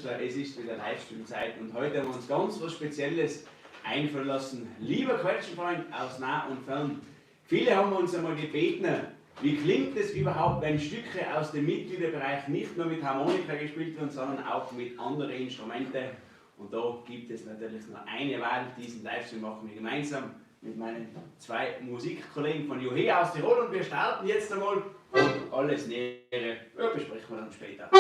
Es ist wieder Livestream-Zeit und heute haben wir uns ganz was Spezielles einfallen lassen. Lieber Quetschenfreund aus nah und fern, viele haben uns einmal gebeten, wie klingt es überhaupt, wenn Stücke aus dem Mitgliederbereich nicht nur mit Harmonika gespielt werden, sondern auch mit anderen Instrumenten. Und da gibt es natürlich nur eine Wahl. Diesen Livestream machen wir gemeinsam mit meinen zwei Musikkollegen von Juhe aus Tirol und wir starten jetzt einmal und alles Nähere besprechen wir dann später.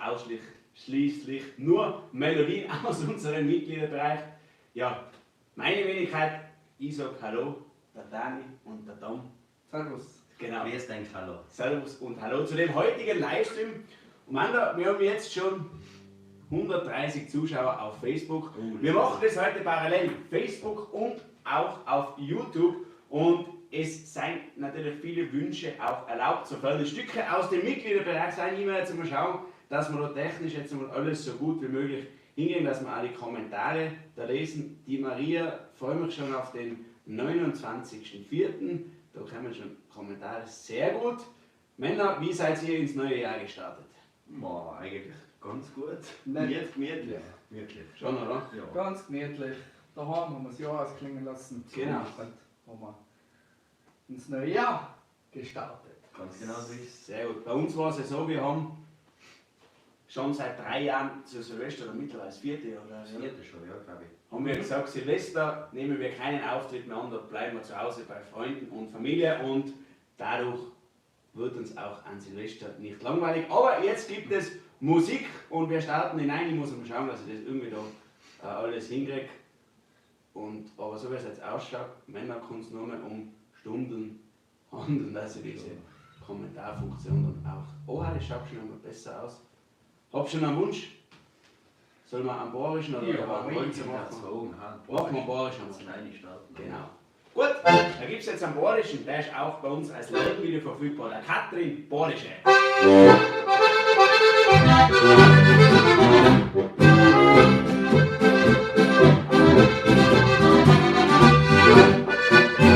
Ausschließlich nur Melodien aus unserem Mitgliederbereich. Ja, meine Wenigkeit, ich sag Hallo, der Dani und der Tom. Servus. Genau. Wie ist dein Hallo? Servus und Hallo zu dem heutigen Livestream. Und Manda, wir haben jetzt schon 130 Zuschauer auf Facebook. Wir machen das heute parallel, Facebook und auch auf YouTube. Und es seien natürlich viele Wünsche auch erlaubt, sofern die Stücke aus dem Mitgliederbereich sind. Immer jetzt mal schauen, dass wir da technisch jetzt mal alles so gut wie möglich hingehen, dass wir alle Kommentare da lesen. Die Maria, freue mich schon auf den 29.04. Da kommen schon Kommentare. Sehr gut. Männer, wie seid ihr ins neue Jahr gestartet? Boah, eigentlich ganz gut. Nett. Gemütlich. Gemütlich. Schon, oder? Ja. Ganz gemütlich. Daheim haben wir das Jahr ausklingen lassen. Genau. Haben wir ins neue Jahr gestartet. Ganz genau so ist es. Sehr gut. Bei uns war es ja so, wir haben schon seit 3 Jahren zu Silvester, oder mittlerweile das 4. Jahr, oder? Das 4. schon, ja, glaube ich. Haben wir gesagt, Silvester nehmen wir keinen Auftritt mehr an, da bleiben wir zu Hause bei Freunden und Familie und dadurch wird uns auch an Silvester nicht langweilig. Aber jetzt gibt es Musik und wir starten hinein. Ich muss mal schauen, dass ich das irgendwie da alles hinkriege. Aber so wie es jetzt ausschaut, Männer kann es nur mehr um Stunden handeln, dass ich diese Kommentarfunktion dann auch. Oh, das schaut schon einmal besser aus. Hab schon einen Wunsch? Sollen wir einen bayerischen oder Ja, einen Holzer Ja, machen? so, Machen wir einen bayerischen. Nein, ich starten. Genau. Gut, da gibt es jetzt einen bayerischen, der ist auch bei uns als Lernvideo verfügbar. Der Katrin Bayerische.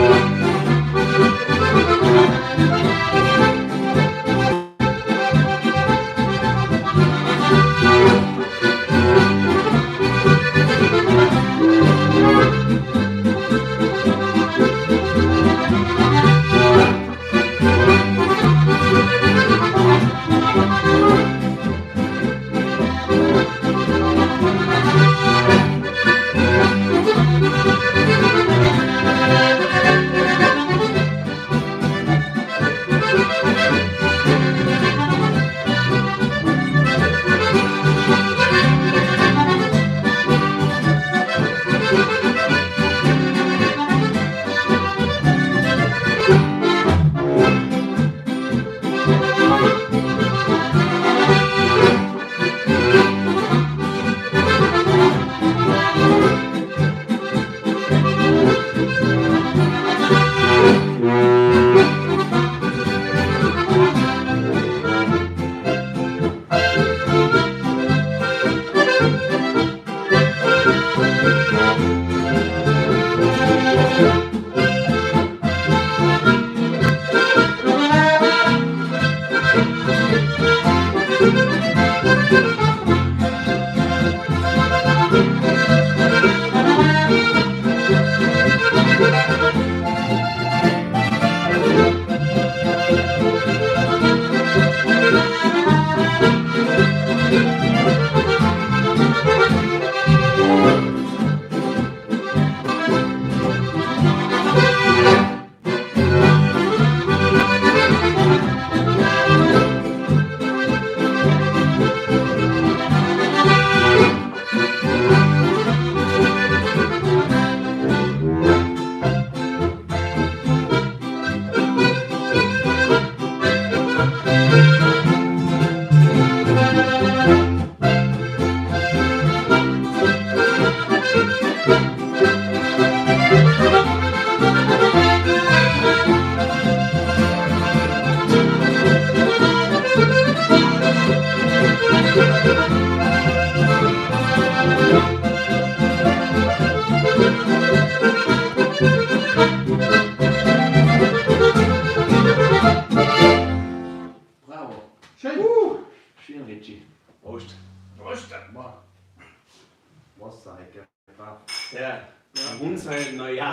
Musik.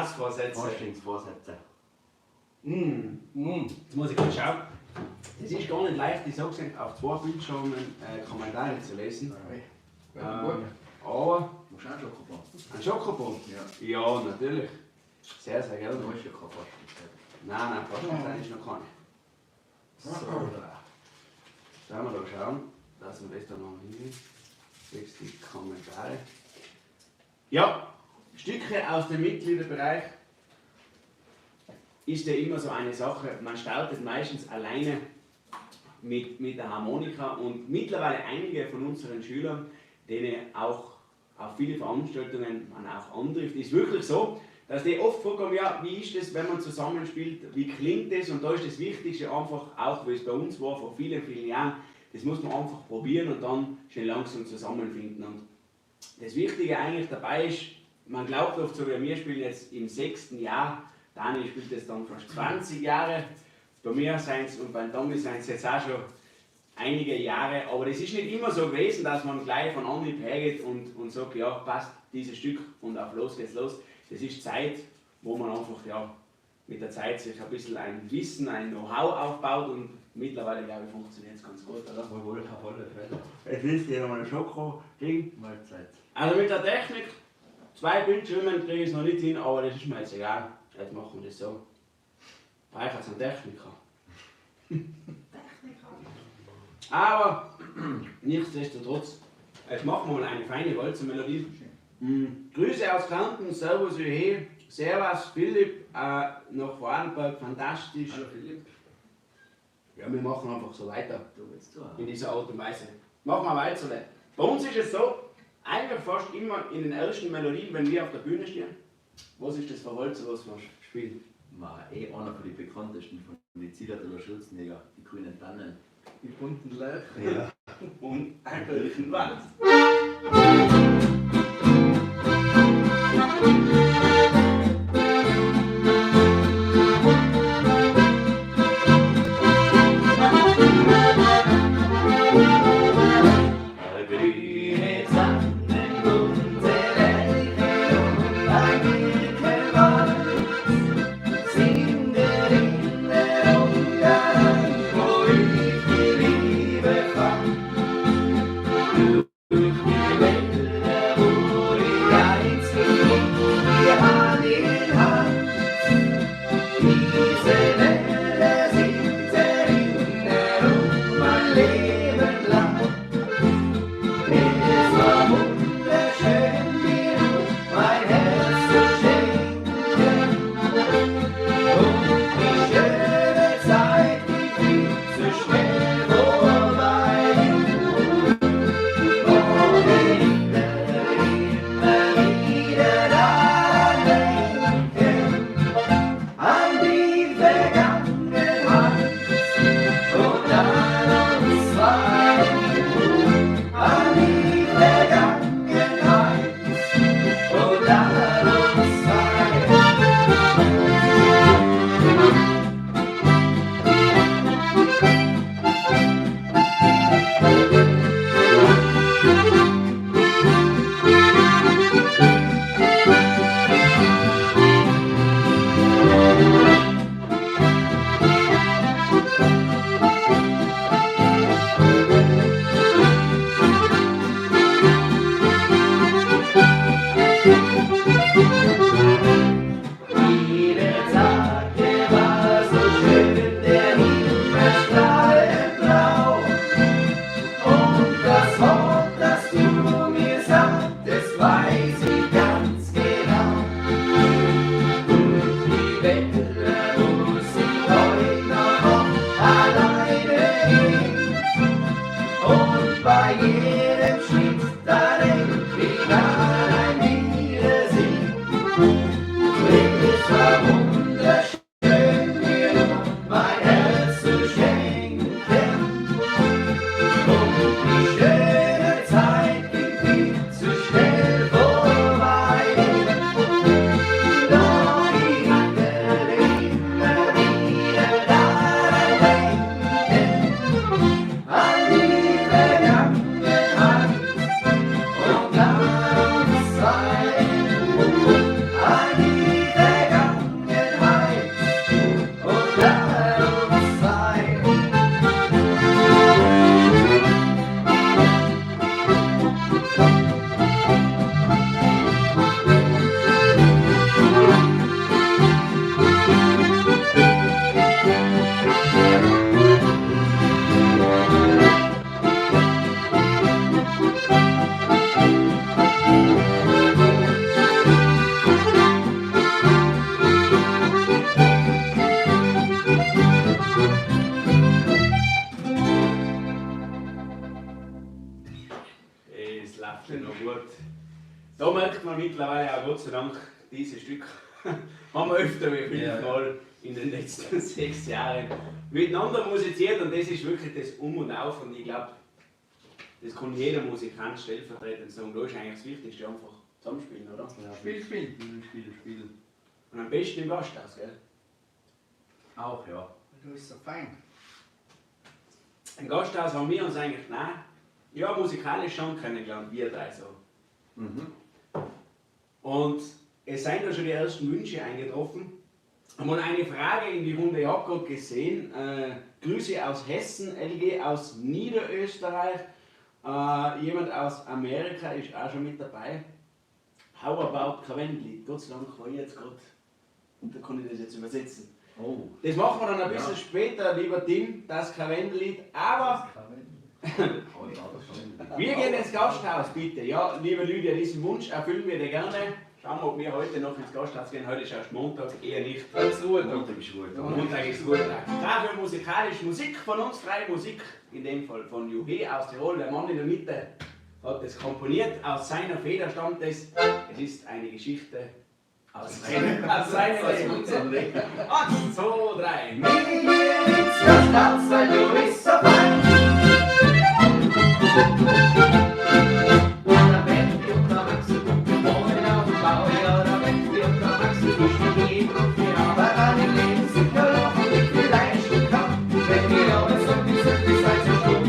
Neujahrsvorsätze. Faschingsvorsätze. Mm. Mm. Jetzt muss ich kurz schauen. Das ist gar nicht leicht, ich sag's euch, auf zwei Bildschirmen Kommentare zu lesen. Aber Musst du auch Schokobon? ein Schokobon? Ja. Ja, natürlich. Sehr, sehr gerne. Du hast ja keine Faschingszeit. Nein, nein, Faschingszeit ist noch keine. So, sollen wir da schauen, dass wir das da noch hinkriegen. Sechs die Kommentare. Ja, Stücke aus dem Mitgliederbereich ist ja immer so eine Sache. Man startet meistens alleine mit der Harmonika und mittlerweile einige von unseren Schülern, denen auch auf viele Veranstaltungen man auch antrifft, ist wirklich so, dass die oft vorkommen, ja, wie ist das, wenn man zusammenspielt, wie klingt das? Und da ist das Wichtigste einfach, auch wie es bei uns war vor vielen, vielen Jahren, das muss man einfach probieren und dann schön langsam zusammenfinden. Und das Wichtige eigentlich dabei ist, man glaubt oft so, wie wir spielen jetzt im 6. Jahr, Dani spielt jetzt dann fast 20 Jahre, bei mir sind's und beim Tommy sind's jetzt auch schon einige Jahre, aber das ist nicht immer so gewesen, dass man gleich von Anhieb hergeht und sagt, ja, passt dieses Stück und auf los geht's los. Das ist Zeit, wo man einfach, ja, mit der Zeit sich ein bisschen ein Wissen, ein Know-how aufbaut und mittlerweile, glaube ich, funktioniert es ganz gut, oder? Wohl, wohl, auf alle Fälle. Jetzt willst du ja nochmal ein Schoko-Ding. Mahlzeit. Also mit der Technik, 2 Bildschirme kriege ich es noch nicht hin, aber das ist mir jetzt egal. Jetzt machen wir das so. Brauche jetzt einen Techniker. Techniker. Aber nichtsdestotrotz, jetzt machen wir mal eine feine Walzermelodie. Grüße aus Kärnten, Servus, hey, Servus Philipp, nach Vorarlberg, fantastisch. Hallo Philipp. Ja, wir machen einfach so weiter. Du willst du auch. In dieser Art und Weise. Machen wir weiter. Bei uns ist es so, eigentlich fast immer in den ersten Melodien, wenn wir auf der Bühne stehen. Was ist das für Walzer, was wir spielen? War eh einer von den bekanntesten von den Zillertaler Schürzenjäger, die grünen Tannen. Die bunten Lerchen. Ja. Und ein glücklichen Walz. Grüne Tannen, bunte Lerchen und ein Birkenwald sind Erinnerungen, wo ich die Liebe fand. Durch die Wälder, wo ich einst Da merkt man mittlerweile auch Gott sei Dank, dieses Stück haben wir öfter wie 5-mal in den letzten 6 Jahren miteinander musiziert und das ist wirklich das Um und Auf und ich glaube, das kann jeder Musikant stellvertretend sagen. Da ist eigentlich das Wichtigste einfach zusammenspielen, oder? Ja, Spiel, spielen. Spielen, spielen, spielen. Und am besten im Gasthaus, gell? Auch, ja. Du bist so fein. Im Gasthaus haben wir uns eigentlich, nein, ja, musikalisch schon kennengelernt, wir drei so. Mhm. Und es sind da schon die ersten Wünsche eingetroffen. Einmal eine Frage in die Runde, ich hab grad gesehen. Grüße aus Hessen, LG aus Niederösterreich. Jemand aus Amerika ist auch schon mit dabei. How about Karwendellied? Gott sei Dank war ich jetzt grad, da kann ich das jetzt übersetzen. Oh. Das machen wir dann ein bisschen später, lieber Tim, das Karwendellied. Aber wir gehen ins Gasthaus, bitte. Ja, liebe Lydia, diesen Wunsch erfüllen wir dir gerne. Schauen wir, ob wir heute noch ins Gasthaus gehen. Heute ist erst Montag, eher nicht. Das ist Ruhetag. Montag ist Ruhetag. Montag ist Ruhetag. Dafür musikalisch Musik von uns drei. Musik, in dem Fall von Juhé aus Tirol. Der Mann in der Mitte hat es komponiert. Aus seiner Feder stammt es. Es ist eine Geschichte aus seinem Leben. 1, 2, 3. Wir gehen ins Gasthaus, weil du bist so fein. Der Betty und der Maxi gucken morgen auf den Bau. Ja, der Betty und der Maxi wischen jeden auf die Hand. Weil man im Leben sicher noch und nicht viel leisten kann. Wenn die Jahre sind, die sind, die seid so stumm. Und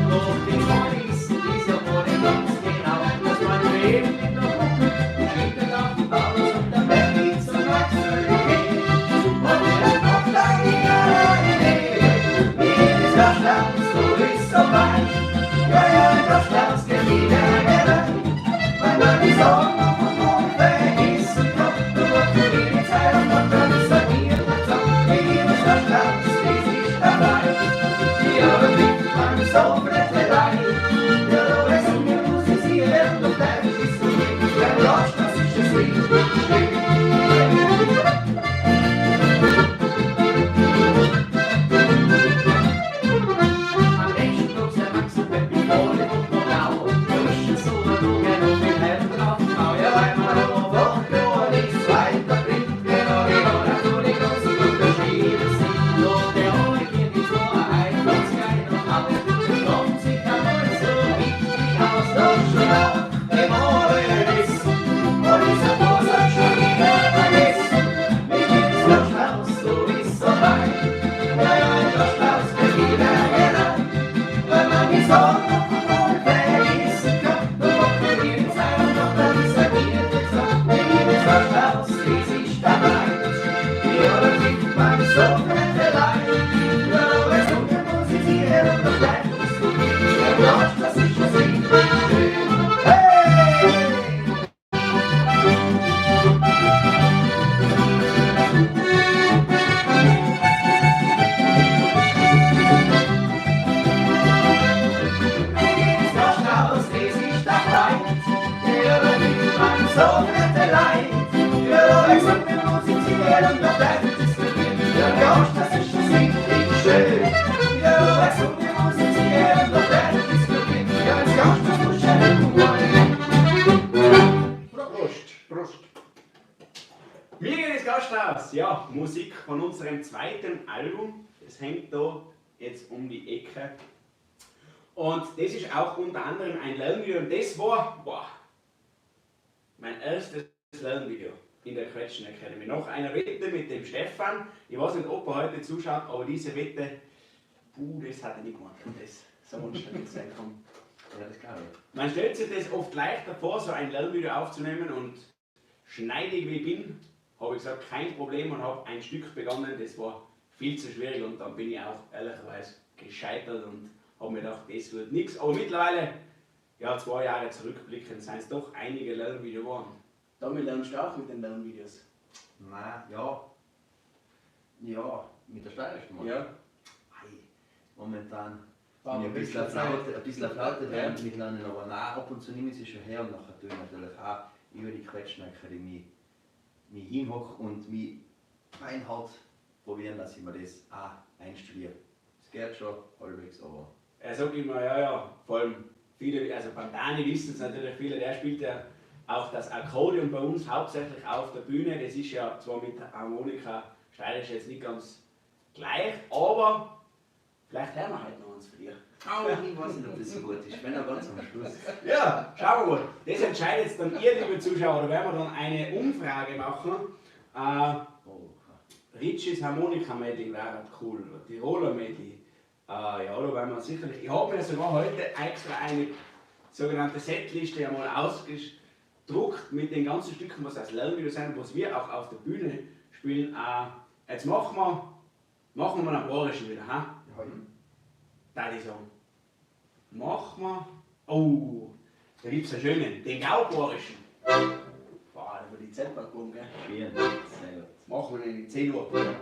noch die Freunde, die ist ja wohl nicht ganz genau, dass man im Leben in der Gruppe steht auf dem Bau. Und der Betty zum Maxi geht. Und er macht eine Idee. Wir gehen ins Gasthaus, du bist so fein. Ja, ja, im Gasthaus geht jeder gerne. Weil man die Sorgen von morgen vergessen kann. Nur noch für die Zeit und noch dann ist er hier und so. Wir gehen ins Gasthaus, das ist dabei. Ja, da trinkt man so viel allein. Ja, da ist mir musizieren und dann ist es so gut. Ja, im Gasthaus ist es richtig schön. Am nächsten Tag sind Max und Peppi vorne und noch blau. Da ist es so, da du gern noch viel Hemden auf dem Bau. Ja, weil man noch Woche und nichts weiter bringt. Genau, genau, da tun die ganzen Unterschiede sind. Nur der ohne Kind ist nur ein ganz kleiner Haus. Der kommt sich einmal so richtig aus. Doch schon auch im Ohren ist. Und dieser Bus hat schon wieder vergessen. Wie geht's noch Schnauz, so ist so fein. Ja, ja, im Gasthaus geht jeder gerne. Weil man die Sorgen von morgen vergessen kann. Nur noch für die Zeit und noch dann ist er wieder gesagt. Wir gehen ins Gasthaus, das ist dabei. Ja, da trinkt man so viel allein. Ja, da weiß man, wo sie ziehen und noch bleibt es gut. Ja, Gott, das ist schon richtig schön. Hey! Prost! Prost! Wir gehen ins Gasthaus. Ja, Musik von unserem zweiten Album. Das hängt da jetzt um die Ecke. Und das ist auch unter anderem ein Lernvideo. Und das war, boah, mein erstes Lernvideo in der Quetschen Academy. Nach einer Wette mit dem Stefan. Ich weiß nicht, ob er heute zuschaut, aber diese Wette, puh, das hat er nicht gemacht. Das so anstrengend sein kann. Ja, das glaube ich. Man stellt sich das oft leichter vor, so ein Lernvideo aufzunehmen, und schneidig wie ich bin, habe ich gesagt, kein Problem, und habe ein Stück begonnen, das war viel zu schwierig, und dann bin ich auch ehrlicherweise gescheitert und habe mir gedacht, das wird nichts. Aber mittlerweile, ja, 2 Jahre zurückblickend, sind es doch einige Lernvideos geworden. Damit lernst du auch mit den Lernvideos. Nein, ja. Ja, mit der steirischen Mann. Ja. Ei, momentan War bin ich ein bisschen ein bisschen Flaute, ein bisschen Flaute Ja. während mit Lernen, aber nein, ab und zu nehme ich sie schon her und nachher tue ich natürlich auch über die Quetschenakademie mich hinhock und mich beinhart probieren, dass ich mir das auch einstudiere. Es geht schon halbwegs, aber. Er sagt immer, ja, ja, vor allem viele, also beim Dani wissen es natürlich viele, der spielt ja auch das Akkordeon bei uns hauptsächlich auf der Bühne. Das ist ja zwar mit Harmonika steirisch jetzt nicht ganz gleich, aber vielleicht hören wir heute noch eins von dir. Oh, ich weiß nicht, ob das so gut ist. Wenn er ganz am Schluss. Ja, schauen wir mal. Das entscheidet jetzt dann ihr, liebe Zuschauer. Da werden wir dann eine Umfrage machen. Ritchie's Harmonika Medley wäre cool. Tiroler Medley. Ja, da werden wir sicherlich. Ich habe mir sogar heute extra eine sogenannte Setliste einmal ausgedruckt mit den ganzen Stücken, was als Lernvideo sind, was wir auch auf der Bühne spielen. Jetzt machen wir einen Bayerischen wieder, ha? Ja. Da ich sagen. Machen wir. Oh, da gibt es einen schönen, den Gaubayerischen. Boah, da wird die Zeltbahn kommen, gell? Schön, sehr gut. Machen wir den in 10 Uhr. Genau.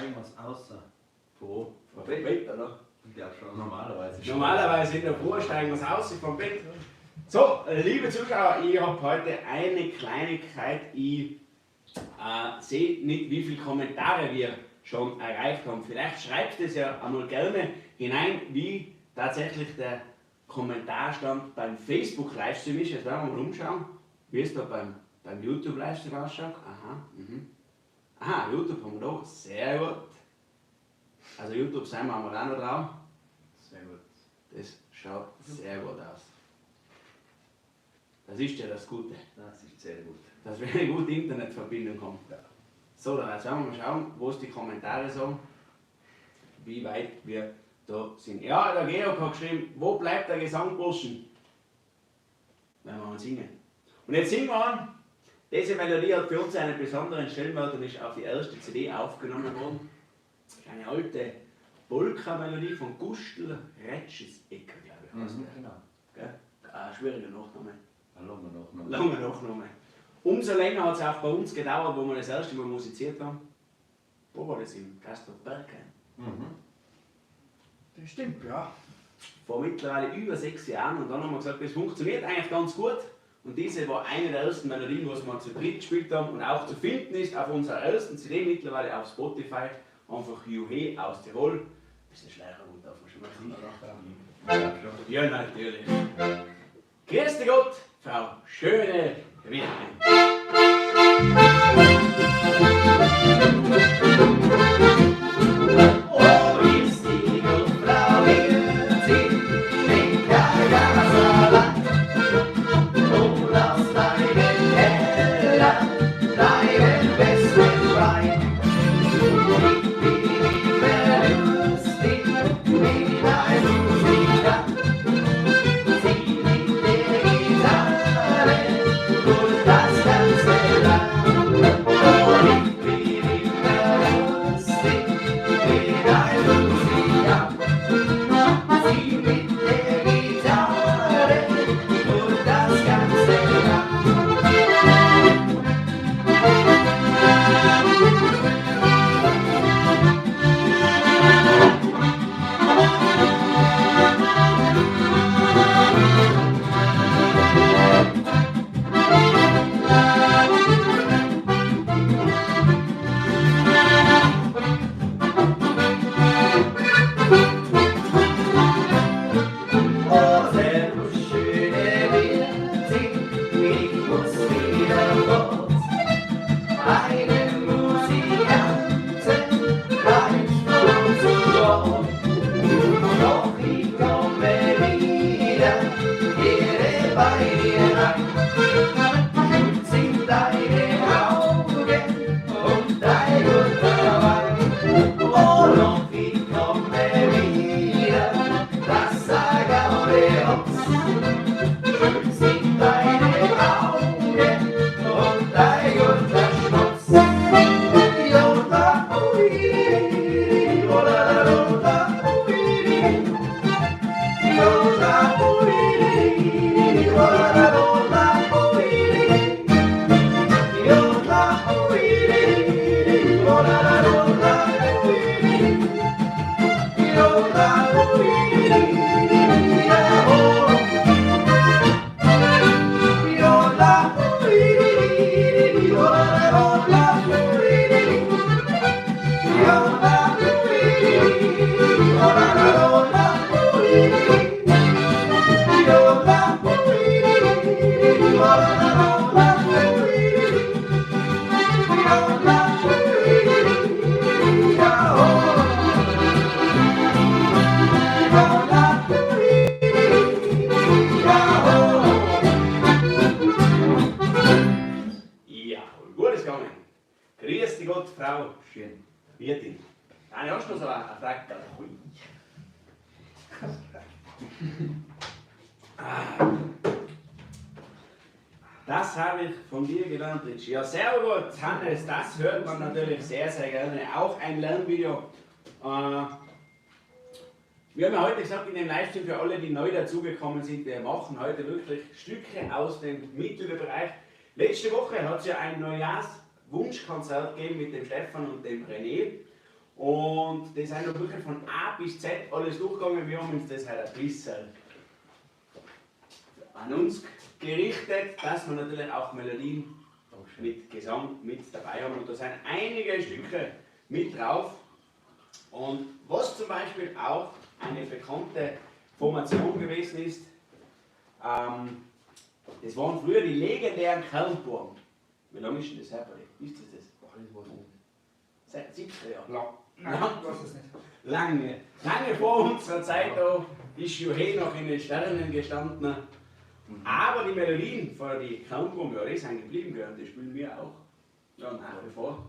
Irgendwas außer. Wo? Vom Bett, oder? Ja, schon normalerweise. Normalerweise in der Früh steigen wir aus vom Bett. So, liebe Zuschauer, ich habe heute eine Kleinigkeit. Ich sehe nicht, wie viele Kommentare wir schon erreicht haben. Vielleicht schreibt es ja einmal gerne hinein, wie tatsächlich der Kommentarstand beim Facebook-Livestream ist. Jetzt werden wir mal umschauen, wie es da beim YouTube-Livestream ausschaut. Aha, mhm. Aha, YouTube haben wir da. Sehr gut. Also YouTube sind wir auch noch drauf. Sehr gut. Das schaut sehr gut aus. Das ist ja das Gute. Das ist sehr gut. Dass wir eine gute Internetverbindung haben. Ja. So, dann jetzt werden wir mal schauen, was die Kommentare sagen, wie weit wir da sind. Ja, der Georg hat geschrieben, wo bleibt der Gesangburschen? Wenn wir mal singen. Und jetzt singen wir an. Diese Melodie hat für uns einen besonderen Stellenwert und ist auf die erste CD aufgenommen worden. Das ist eine alte Polka-Melodie von Gustl Retschesecker, glaube ich. Mhm, genau. Gell? Ein schwieriger Nachname. Ein langer Nachname. Langer Nachname. Umso länger hat es auch bei uns gedauert, wo wir das erste Mal musiziert haben. Wo war das? Im Gasthof Bergheim. Mhm. Das stimmt, ja. Vor mittlerweile über 6 Jahren. Und dann haben wir gesagt, das funktioniert eigentlich ganz gut. Und diese war eine der ersten Melodien, was wir zu dritt gespielt haben und auch zu finden ist auf unserer ersten CD, mittlerweile auf Spotify. Einfach Juhe aus Tirol. Ein bisschen Schleierhut darf man schon machen, oder? Ja, natürlich. Grüß dich Gott, Frau Schöne Wirtin. Oh, ist die Gott, Frau Wirtin, schenk ein Glas Wein. Oh, lass deinen Keller, deinen besten Wein. Ich bin immer lustig, bin ein Musiker. Zieh mit der Gitarre durch das ganze Land. Oh, ich bin immer lustig, bin ein Musiker. Zieh mit der Gitarre durch das ganze Land. Oh, servus, schöne Wirtin, ich muss wieder fort. Meine Musikanten bleibt von zu Wort. Doch ich komme wieder, kehre bei dir ein. Schön sind deine Augen und dein guter Wein. Oh, doch ich komme wieder, das sag alle uns. Schön sind deine Augen und dein guter Schmutz. Joda, ui, oh, la, la, la, ui, Joda, ui, oh, la, la, la, ui, Joda, ui, oh, la, la, la, ui, Joda, ui, ja, oh. Joda, ui, oh, la, la, la, ui, Joda, ui, oh, la, la, la, ui, Joda, ui, oh, la, la, la, ui, Joda, ui, ja, oh. Joda, ui, ja, oh. Ja, gut ist gegangen. Grüß dich Gott, Frau Schön. Wirtin. Dani, hast du noch so eine Frage? Hui. Das habe ich von dir gelernt, Richie. Ja, sehr gut, Hannes, das hört man natürlich sehr, sehr gerne. Auch ein Lernvideo. Wir haben ja heute gesagt, in dem Livestream für alle, die neu dazugekommen sind, wir machen heute wirklich Stücke aus dem Mitgliederbereich. Letzte Woche hat es ja ein Neujahrswunschkonzert gegeben mit dem Stefan und dem René. Und das sind noch wirklich von A bis Z alles durchgegangen. Wir haben uns das halt ein bisschen an uns gerichtet, dass wir natürlich auch Melodien mit Gesang mit dabei haben. Und da sind einige Stücke mit drauf. Und was zum Beispiel auch eine bekannte Formation gewesen ist, das waren früher die legendären Kernburgen. Wie lange ist denn das her, Buddy? Ist das das? Boah, das weiß ich nicht. Seit 70er Jahren. Lang. Nein, ich weiß es nicht. Lange, lange vor unserer Zeit da ist Juhe noch in den Sternen gestanden. Aber die Melodien von den Kernburgen, ja, die sind geblieben, gell? Und die spielen wir auch. Ja, nach wie vor.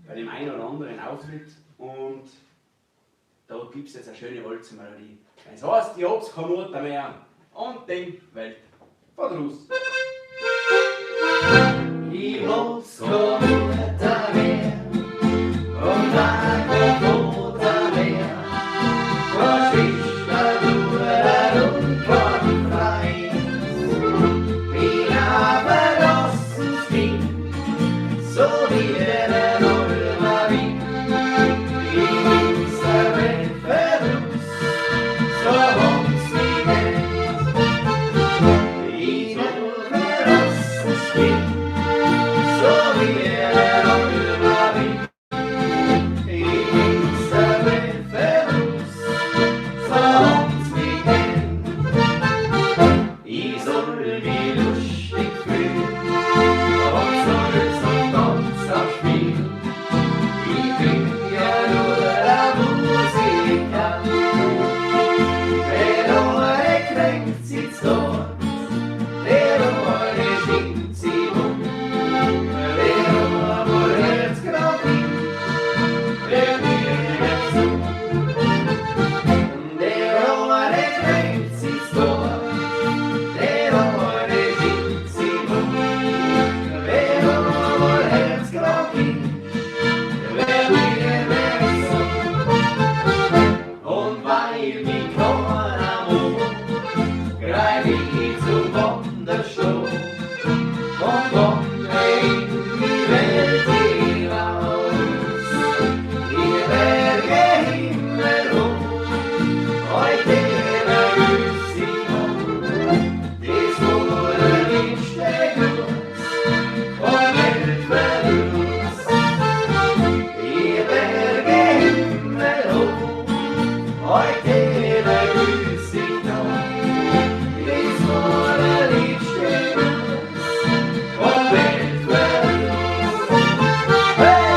Bei dem einen oder anderen Auftritt. Und da gibt es jetzt eine schöne Walzer-Melodie. Es heißt, ich hab's keine Mutter mehr und den Weltverdruss. Ich hab's keine Mutter mehr und auch keine Mutter mehr. Kind, so wie der Römer Wind. Ich bin's der Welt voraus, solang's mich kennt. Ich soll mich lustig fühlen und soll so ganz abspielen. Ich bin ja nur ein Musiker. Der eine kränkt sie zu Tod, der eine schinkt sie um. Der eine wo Herz grad hin, der mir nicht zu. Der eine kränkt sie zu Tod, der eine schinkt sie um. Der eine wo Herz grad hin, der mir nicht zu. Und weil mich keiner mag, greif ich zum Wanderstock und wandre in die Welt hinaus. Die Berge Himmel hoch, heute grüß ich noch. Das war der liebste Gruß vom Weltverlust. Die Berge Himmel hoch, heute grüß ich noch. Das war der liebste Gruß vom Weltverlust. Hey!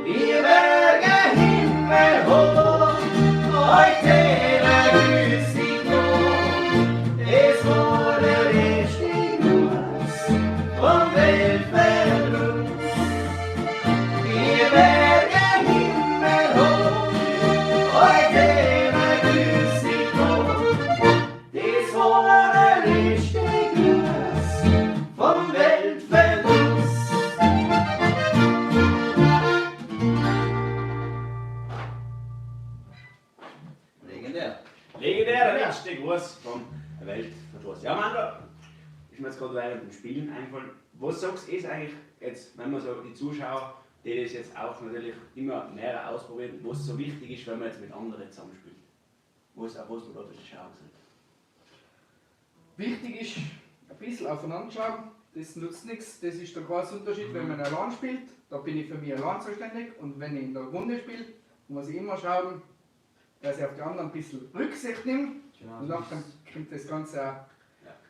Die Berge Himmel hoch, heute grüß ich noch. Es war der erste Gruß vom Weltverlust. Die Berge Himmel hoch, heute grüß ich noch. Das war der letzte Gruß vom Weltverlust. Legendär. Legendär, der letzte Gruß vom Weltverdruss. Ja, Mando, ist mir jetzt gerade während dem Spielen eingefallen. Was sagst du ist eigentlich jetzt, wenn man so die Zuschauer, die das jetzt auch natürlich immer mehr ausprobieren, was so wichtig ist, wenn man jetzt mit anderen zusammenspielt? Was, auf was man da ein bisschen schauen sollte? Wichtig ist, ein bisschen aufeinander schauen. Das nutzt nichts. Das ist der große Unterschied, wenn man allein spielt. Da bin ich für mich allein zuständig. Und wenn ich in der Runde spiele, muss ich immer schauen, dass ich auf die anderen ein bisschen Rücksicht nehme. Genau, Und nachher kommt das Ganze auch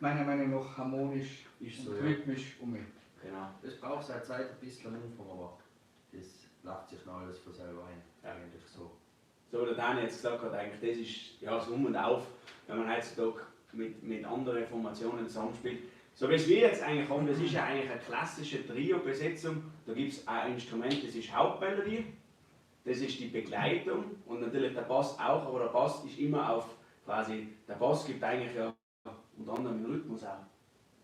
meiner Meinung nach harmonisch Ist so, und ja. rhythmisch um mich. Genau. Das braucht seine Zeit ein bisschen am Anfang, aber das läuft sich noch alles von selber ein. Ja. Eigentlich so. So wie der Dani jetzt gesagt hat, eigentlich das ist ja das Um und Auf, wenn man heutzutage mit anderen Formationen zusammenspielt. So wie es wir jetzt eigentlich haben, das ist ja eigentlich eine klassische Trio-Besetzung. Da gibt es ein Instrument, das ist Hauptmelodie, das ist die Begleitung und natürlich der Bass auch, aber der Bass ist immer auf quasi, der Bass gibt eigentlich ja unter anderem den Rhythmus auch.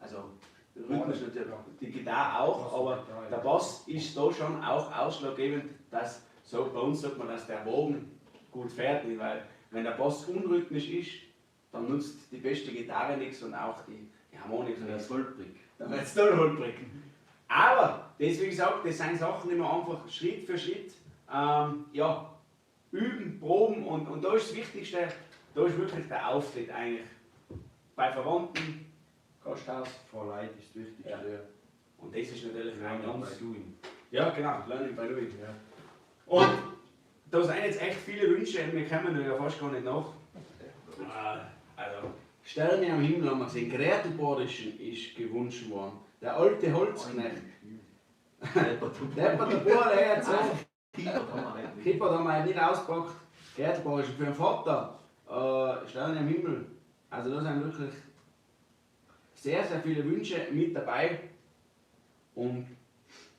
Also Rhythmus natürlich, die Gitarre auch, aber der Bass ist da schon auch ausschlaggebend, dass, so bei uns sagt man, dass der Wagen gut fährt, nicht? Weil wenn der Bass unrhythmisch ist, dann nutzt die beste Gitarre nichts und auch die Harmonik. Dann wird's holprig. Dann wird's total holprig. Aber, das wie gesagt, das sind Sachen, die man einfach Schritt für Schritt ja, üben, proben und da ist das Wichtigste, da ist wirklich der Auftritt eigentlich. Bei Verwandten, Gasthaus. Vor Leid ist das Wichtigste. Ja. Ja. Und das ist natürlich ein Learning ganz by doing. Ja, genau, Learning by doing. Ja. Und da sind jetzt echt viele Wünsche, wir kommen ja fast gar nicht nach. Also, Sterne am Himmel haben wir gesehen, Grätelborischen ist gewünscht worden. Der alte Holzknecht. Deppert der Bub, der jetzt so. Kippert haben wir nicht ausgepackt. Grätelborischen für den Vater. Sterne am Himmel. Also da sind wirklich sehr, sehr viele Wünsche mit dabei. Und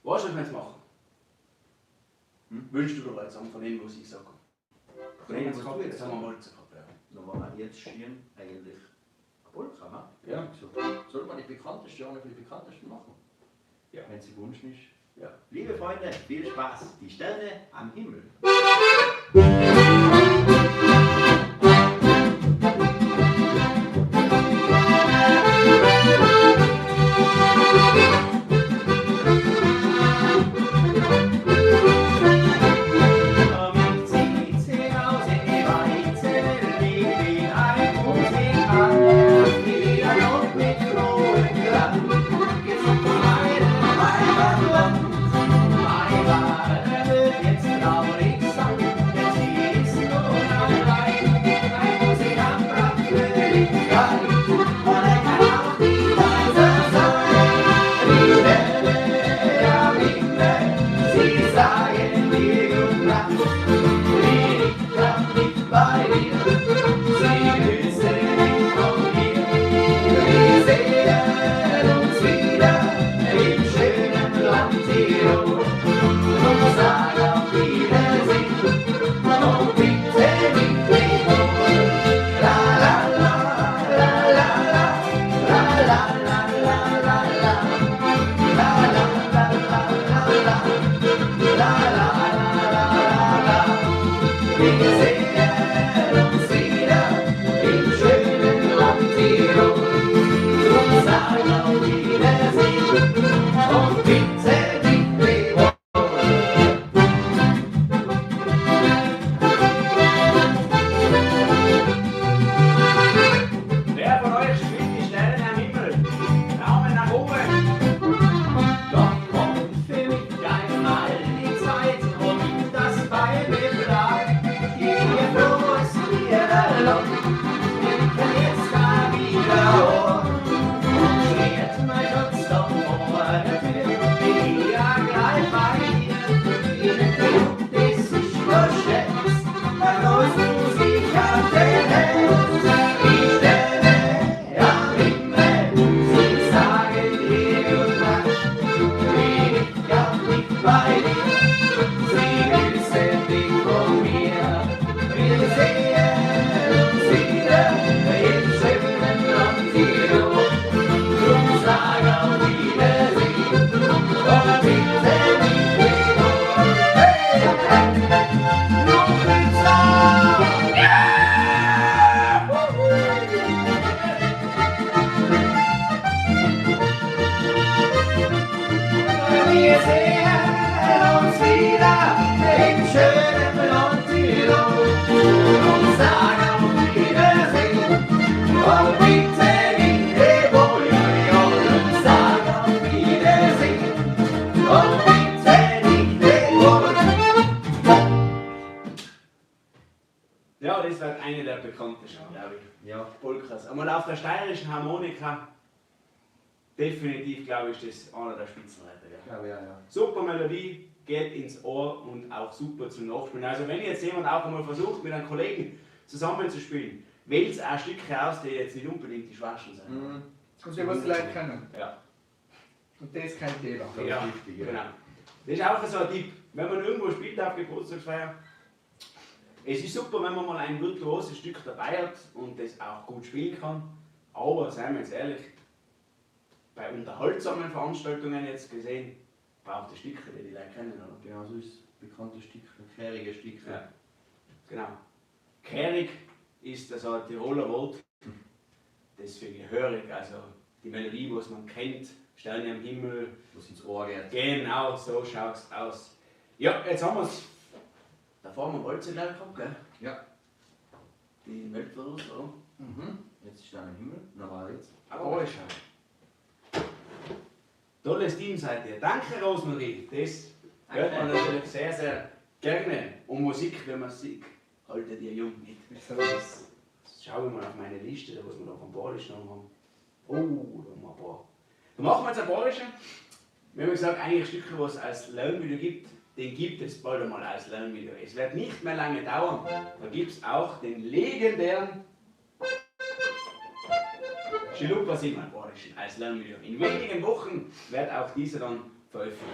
weißt du, was wir jetzt machen? Hm? Wünschst du dir jetzt an von dem, was ich gesagt habe? Von dem, was du jetzt Jetzt haben wir Holz gehabt, ja. Dann war jetzt schön eigentlich eine Polka, ne? Ja. So. Sollte man die bekannteste, eine von den bekanntesten machen? Ja. Wenn sie gewünscht ist. Ja. Liebe Freunde, viel Spaß. Die Sterne am Himmel. Musik. Sagen dir gute Nacht, bin ich grad nicht bei dir. Sie grüßen dich von mir. Wir sehen uns wieder im schönen Land Tirol. Und sag auf Wiedersehen und bitte nicht wohl. La la la, la la la, la la la la la la. La la la la la la, la la la la la. Wir sehen uns wieder im schönen Land Tirol. Drum sag auf Wiedersehen und bitte dich wohl. Wer von euch spielt die Sterne am Himmel? Daumen nach oben! Doch kommt für mich einmal die Zeit und das Bein blag. Ihr frohes Liederlock, wir jetzt da wieder hoch. Und steht mein Schatz doch vor der Tür, bin ja gleich bei dir. Ich das ist nur Scherz, ein neues Musik hat den Herz. Die Sterne am Himmel, sie sagen dir gute Nacht. Bin ich grad nicht bei dir, sie grüßen dich von mir. Wir sehen uns wieder im schönen Land Tirol. Drum sag auf Wiedersehen und bitte nicht wohl. Hey! Noch ein Song! Wir sehen uns wieder im schönen Land Tirol. Und sag auf Wiedersehen und bitte nicht wohl. Und sag auf Wiedersehen und bitte nicht wohl. Ja, das wird eine der bekanntesten, glaube ich. Ja. Polkas. Einmal auf der steirischen Harmonika, definitiv, glaube ich, ist das einer der Spitzenreiter. Gell? Ja, ja, ja. Super Melodie, geht ins Ohr und auch super zum Nachspielen. Also wenn jetzt jemand auch einmal versucht, mit einem Kollegen zusammenzuspielen, wählt auch Stücke aus, die jetzt nicht unbedingt die schwersten sind. Mhm. Und die, was die Leute kennen. Ja. Und das kennt jeder. Das ist Ja, wichtig, ja. genau. Das ist auch so ein Tipp. Wenn man irgendwo spielt auf Geburtstagsfeier, es ist super, wenn man mal ein virtuoses Stück dabei hat und das auch gut spielen kann. Aber, seien wir jetzt ehrlich, bei unterhaltsamen Veranstaltungen jetzt gesehen, braucht es Stücke, die die Leute kennen, oder? Genau, so ist es. Bekannte Stücke, kärige Stücke. Ja. Genau. Kärig ist so ein Tiroler Wort, das für gehörig, also die Melodie, was man kennt, Sterne am Himmel. Was ins Ohr geht. Genau, so schaut's aus. Ja, jetzt haben wir's. Da fahren wir Walzer gleich gehabt, gell? Ja. Die Weltwurst, oder? Mhm. Jetzt ist Sterne am Himmel. Na, war jetzt. Da ist er. Tolles Team seid ihr. Danke, Rosmarie. Das hört man natürlich sehr, sehr gerne. Und Musik, wenn man sieht, haltet ihr jung nicht. So ist es. Jetzt schauen wir mal auf meine Liste, da was wir da vom Bayerischen noch haben. Oh, da haben wir ein paar. Da machen wir jetzt ein Bayerische. Wir haben gesagt, eigentlich Stücke, was es als Lernvideo gibt, den gibt es bald einmal als Lernvideo. Es wird nicht mehr lange dauern. Da gibt es auch den legendären Schilupa Simon Bayerischen als Lernvideo. In wenigen Wochen wird auch dieser dann veröffentlicht.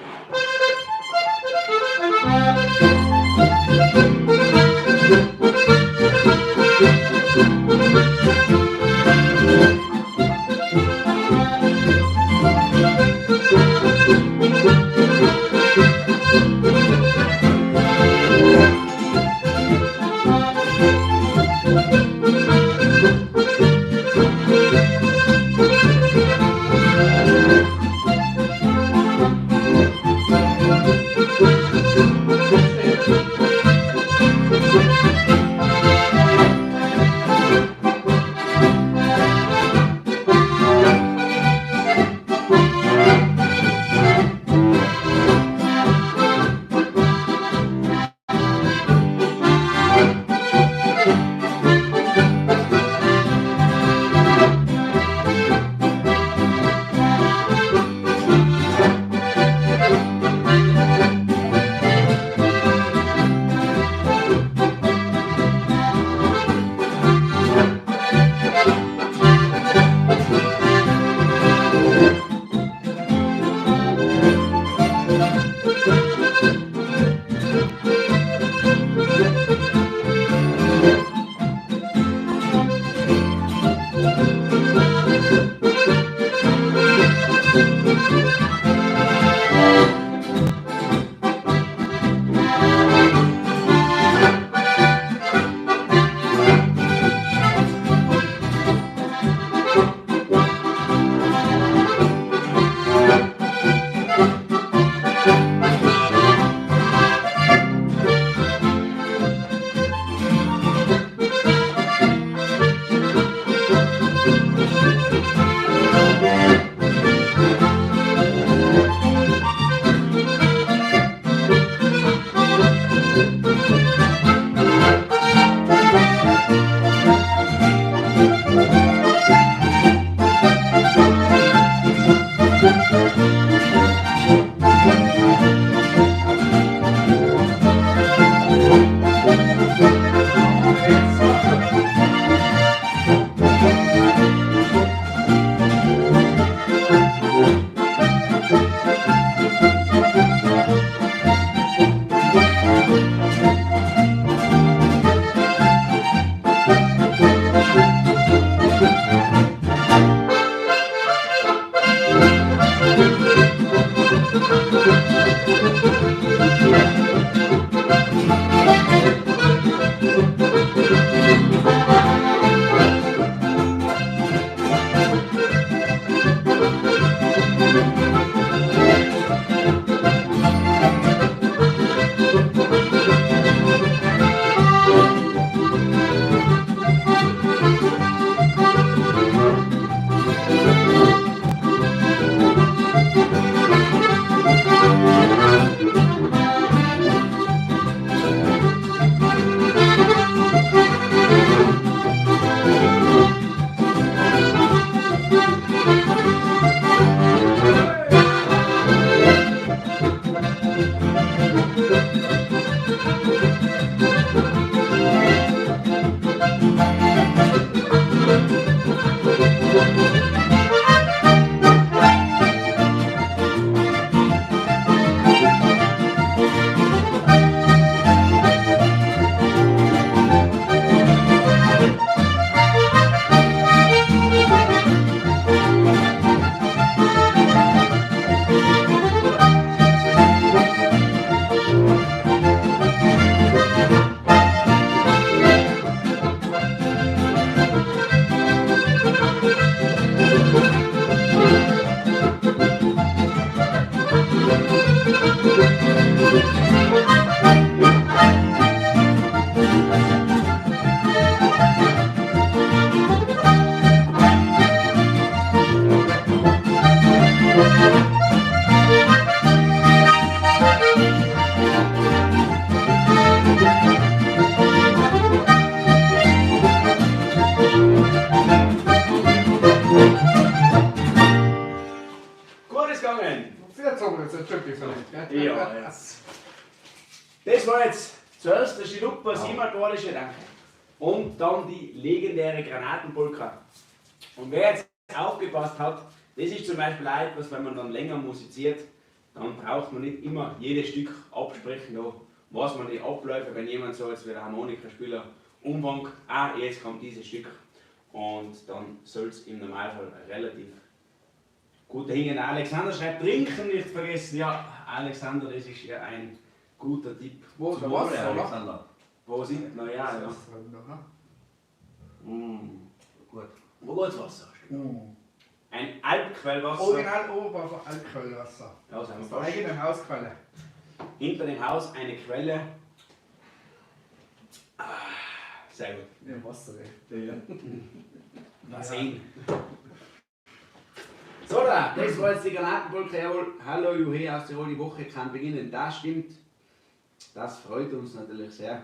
Gut ist gegangen. Jetzt haben wir jetzt schon gefällt, gell? Ja, jetzt. Das war jetzt zuerst der Schiluppa, siebenmal-badische, danke. Und dann die legendäre Granatenpolka. Und wer jetzt aufgepasst hat, das ist zum Beispiel auch etwas, wenn man dann länger musiziert, dann braucht man nicht immer jedes Stück absprechen, da weiß man die Abläufe, wenn jemand so jetzt wie der Harmonikaspieler umfängt, ah, jetzt kommt dieses Stück. Und dann soll es im Normalfall relativ gut hingehen. Alexander schreibt, trinken nicht vergessen. Ja, Alexander, das ist ja ein guter Tipp. Wo Zum der Wohle, Wasser, oder? Alexander. Wo sind wir? Ja, ja. Das ist noch, Mm. Gut. Wo geht's Wasser? ne? Ein Alpquellwasser. Original Oberbacher Alkoholwasser. Ja, sind wir Aus der fast. eigenen Hausquelle. Hinter dem Haus eine Quelle. Ah, sehr gut. Ja, Wasser, ey. Ja. Mal sehen. So, da, das war jetzt die Granatenpolka. Jawohl. Hallo, Juhe aus Tirol, die Woche kann beginnen. Das stimmt. Das freut uns natürlich sehr.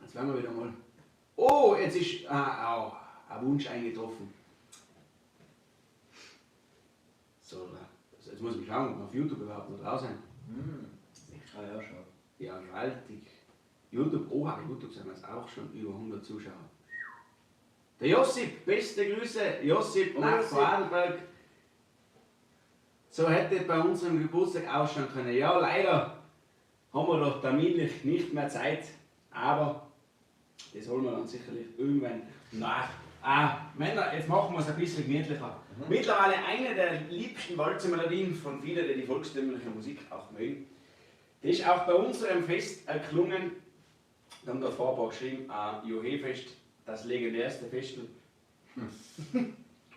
Jetzt werden wir wieder mal. Oh, jetzt ist auch ein Wunsch eingetroffen. So, da. Also jetzt muss ich schauen, ob wir auf YouTube überhaupt noch drauf sind. Ah ja, schon. Ja, gewaltig. YouTube, oha, YouTube sind jetzt auch schon über 100 Zuschauer. Der Josip, beste Grüße, Josip Oh, nach Josip. Vorarlberg. So hätte bei unserem Geburtstag ausschauen können. Ja, leider haben wir doch terminlich nicht mehr Zeit, aber das holen wir dann sicherlich irgendwann nach. Ah, Männer, jetzt machen wir es ein bisschen gemütlicher. Mittlerweile eine der liebsten Walzermelodien von vielen, die die volkstümliche Musik auch mögen. Das ist auch bei unserem Fest erklungen. Da haben der Vorbar geschrieben, Juhe-Fest, das legendärste Festel.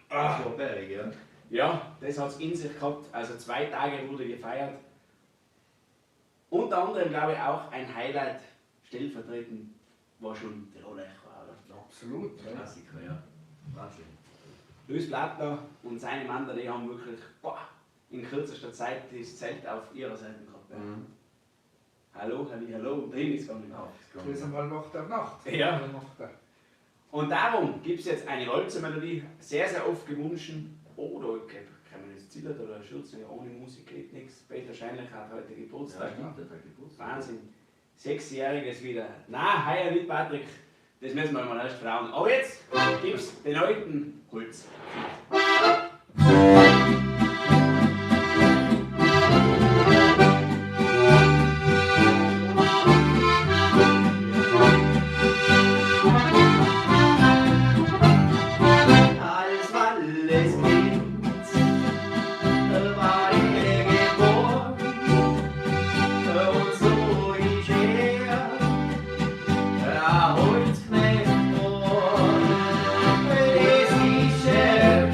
Ah. Das war bärig, ja. Ja, das hat es in sich gehabt. Also 2 Tage wurde gefeiert. Unter anderem, glaube ich, auch ein Highlight, stellvertretend, war schon Tiroler Echo, oder? Absolut. Ja. Klassiker, ja. Wahnsinn. Luis Blattner und seine Männer, die haben wirklich boah, in kürzester Zeit das Zelt auf ihrer Seite gehabt. Ja. Mhm. Hallo, halli, hallo, und drin ist gegangen. Auf, ist Das gegangen. ist einmal Nacht auf Nacht. Ja. Nacht. Und darum gibt es jetzt eine Walzermelodie, sehr, sehr oft gewünscht. Oh, da kann man das Zillert oder Schürzen, ja, ohne Musik geht nichts. Peter Scheinlich hat heute Geburtstag. Ja, stimmt, der hat Geburtstag. Wahnsinn. 6-Jähriges wieder. Na, heuer nicht, Patrick. Das müssen wir mal erst fragen. Aber jetzt gibt's den alten Holz. Als alles Kind war ich geboren und so ist er ein Holzknecht geworden. Es ist ein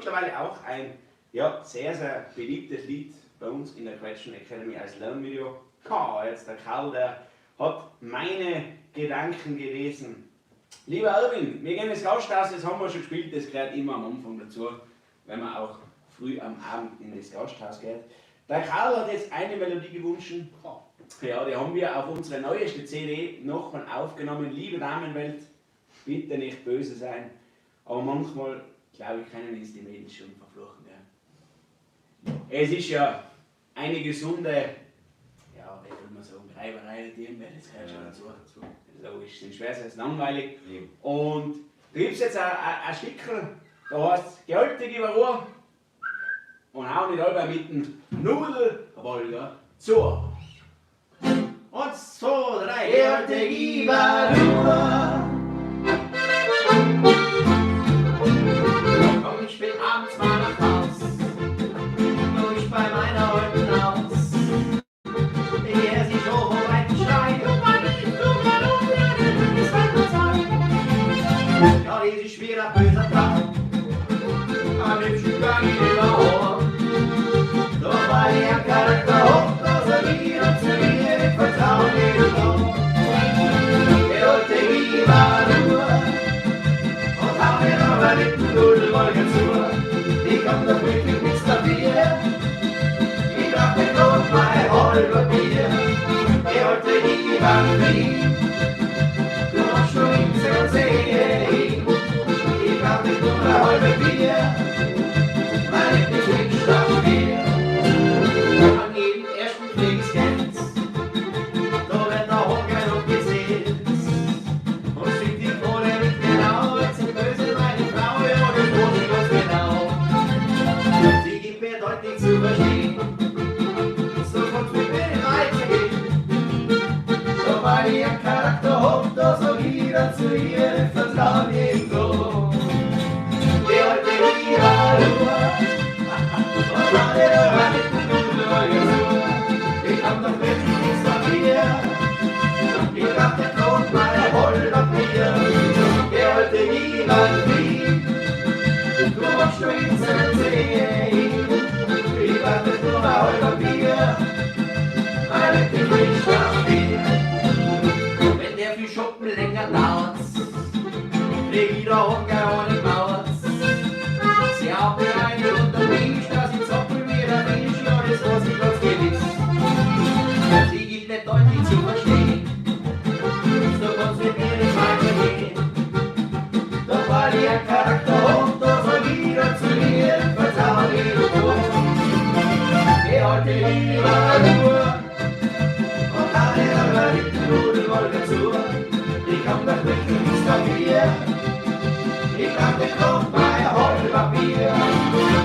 mittlerweile auch ein ja, sehr, sehr beliebtes Lied bei uns in der Quetschen Academy als Lernvideo. Ha, jetzt der Karl, der hat meine Gedanken gelesen. Lieber Erwin, wir gehen ins Gasthaus, das haben wir schon gespielt, das gehört immer am Anfang dazu, wenn man auch früh am Abend in das Gasthaus geht. Der Karl hat jetzt eine Melodie gewünscht. Ja, die haben wir auf unsere neueste CD nochmal aufgenommen. Liebe Damenwelt, bitte nicht böse sein, aber manchmal, glaube ich, können uns die Mädels schon verfluchen. Gell? Es ist ja eine gesunde, ja, wie soll man sagen, Reiberei, die das gehört schon dazu. Logisch, sonst wäre es jetzt langweilig. Eben. Und da gibt es jetzt ein Stickerl, da heißt es, Gehalte, gib Ruhe und hau nicht alle mit dem Nudelwolger zu. Und 2, 3, Gehalte, gib Ruhe. Komm ich spät abends mal nach Haus, nur ich bei meiner alten Haus. Ich hör sie schon vom weiten Schrei, und mein Lieb, du mein Unglück, ist weit und Zeit. Ja, das ist schwerer, böser Tag, am liebsten gang ich immer heim. Doch weil ich einen Charakter hab, da sag ich und zu mir, ich vertrau jedem Tag. Gehalte, gib Ruhe. Und hau mir aber mit dem Nudelwolke zu. Ich kann doch wirklich nichts dafür. Ich brauch nicht noch mein halber Bier. Gehalte, gib Ruhe. Du machst schon nichts und seh. Ich brauch nicht nur ein halber Bier. Mein Lieblingsstammbier. An jedem ersten Kriegsgeld, da wird der Hocker noch gezählt. Und schickt die Kohle mit genau, jetzt sind böse meine Frau, ja, das weiß ich ganz genau. Sie gibt mir deutlich zu verstehen, so kann's mit mir nicht weitergehen. Doch weil ich einen Charakter hab, da sag ich dann zu ihr, ich vertrau jedem Tag. Die alte Liebe Ruhe, und alle aber mit dem Nudelwolke zu. Ich hab doch wirklich nichts dafür. Ich brauch den Grund meiner halber Bier. Die alte Liebe Ruhe, du machst schon ins See. Ich brauch nicht nur ein halber Bier. Meine Lieblingsstammbier. Wenn der viel Shoppen länger dauert, krieg ich da Hocker ohne Maut. Sie haut mir eine unter den Tisch, dass ich zoppel mir der Fisch, ja, das weiß ich ganz gewiss. Sie gibt mir deutlich zu verstehen, so kann's mit mir nicht weitergehen. Doch weil ich einen Charakter hab, da sag ich dann zu ihr, vertrau jedem Tag. Die alte Liebe Ruhe, und alle aber mit dem Nudelwolke zu. Ich kann doch wirklich nichts dafür. Ich brauch den Kopf bei halber Bier.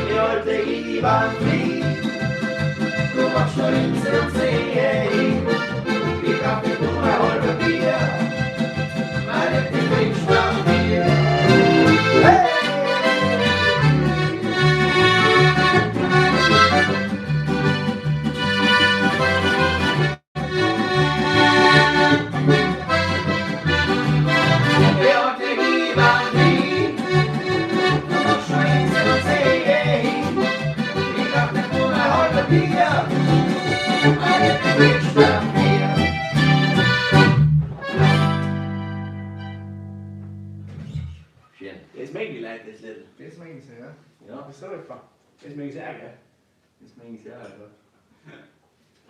Die alte Liebe fliegt, du machst schon ins See. Ich brauch nicht nur ein halber Bier. Meine Lieblingsstammbier. Hey! Die alte Liebe fliegt, du machst schon ins See. Ich brauch nicht nur ein halber Bier. Meine Lieblingsstammbier. Schön. Das mögen die Leute, das Lied. Das mögen sie, ja. Ja, Das ist so etwa. Das mögen sie auch, gell? das mögen sie auch, ja.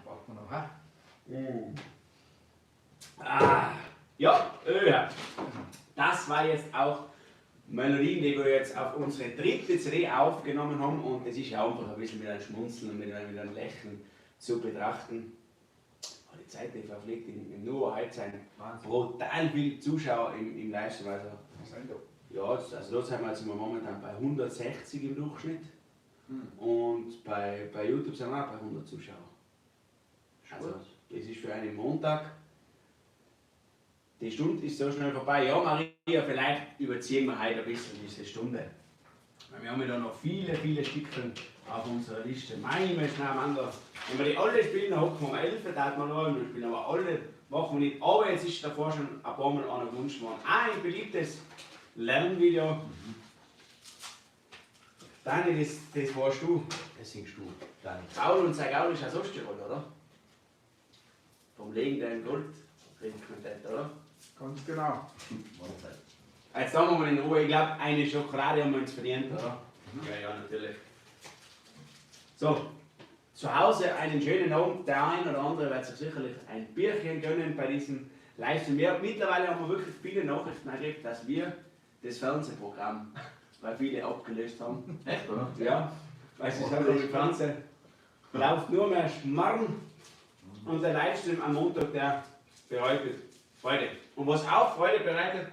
Braucht man noch, hä? Ah, ja, ja. Das war jetzt auch Melodien, die wir jetzt auf unsere dritte CD aufgenommen haben. Und das ist ja einfach ein bisschen mit einem Schmunzeln und mit einem Lächeln zu betrachten. Oh, die Zeit, die verfliegt in nur heute sind Wahnsinn. brutal viele Zuschauer im Livestream. Also, Was sind da? ja, also da sind wir jetzt momentan bei 160 im Durchschnitt. Und bei YouTube sind wir auch bei 100 Zuschauer. Also, das ist für einen Montag. Die Stunde ist so schnell vorbei. Ja, Maria, vielleicht überziehen wir heute ein bisschen diese Stunde. Weil wir haben ja da noch viele, viele Stückchen auf unserer Liste. Manchmal schnell am. Wenn wir die alle spielen, dann hocken wir um 11 Uhr, da hat man noch einmal spielen. Aber alle machen wir nicht. Aber jetzt ist davor schon ein paar Mal einer gewünscht worden. Ein beliebtes Lernvideo. Dani, das warst du. Das singst du, Dani. Paul und sein Gaul ist aus Osttirol, oder? Vom legendären Goldringquintett, oder? Ganz genau. Mahlzeit. Jetzt sagen wir mal in Ruhe, ich glaube, eine Schokolade haben wir uns verdient, oder? Ja, ja, natürlich. So, zu Hause einen schönen Abend. Der ein oder andere wird sich sicherlich ein Bierchen gönnen bei diesem Livestream. Mittlerweile haben wir wirklich viele Nachrichten gekriegt, dass wir das Fernsehprogramm bei viele abgelöst haben. Echt, oder? Ja, weil sie sagen, im Fernsehen läuft nur mehr Schmarrn. Und der Livestream am Montag, der bereitet Freude. Und was auch Freude bereitet,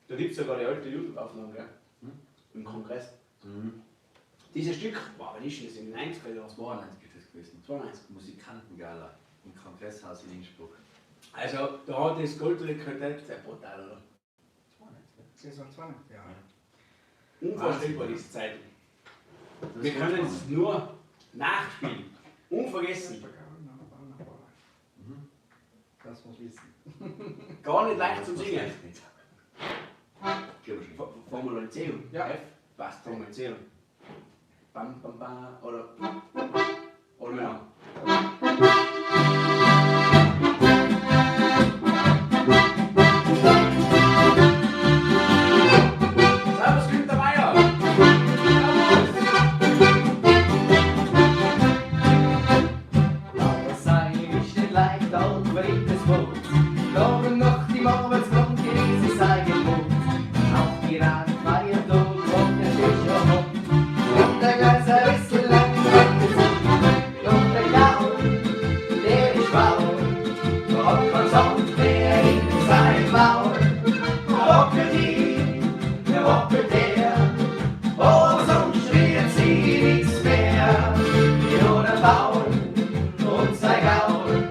da gibt es sogar die alte YouTube-Aufnahme, gell? Im Kongress. Mhm. Dieses Stück, wow, wann ist denn das? In den 90er Jahren? 92 ist das gewesen. 92. Musikantengala im Kongresshaus in Innsbruck. Also, da hat das Goldring-Quartett sehr brutal, oder? 92, Das waren 92, ja. Unvorstellbar, diese Zeit. ja. Wir können es nur nachspielen. Unvergessen. Das muss wissen. Gar nicht leicht zum Singen. Kriegen wir schon. Formel C. Ja. F. Passt, Formel C. Bam, bam, bam. Oder. Oder genau. Servus, Günter Meier! Servus! Aber sein ist nicht leicht, alt verrücktes Wort. Darum noch die Arbeitsgrund genieße sein Gebot. Auf die Radfeiertag kommt der Tisch hoch. Und der ganze bisschen lang und der Gaul, der ist faul. Da hat kein Sand mehr in sein Maul. Hoppel die, der hoppelt der. Aber sonst wird sie nichts mehr. Ja, der Paul und sein Gaul.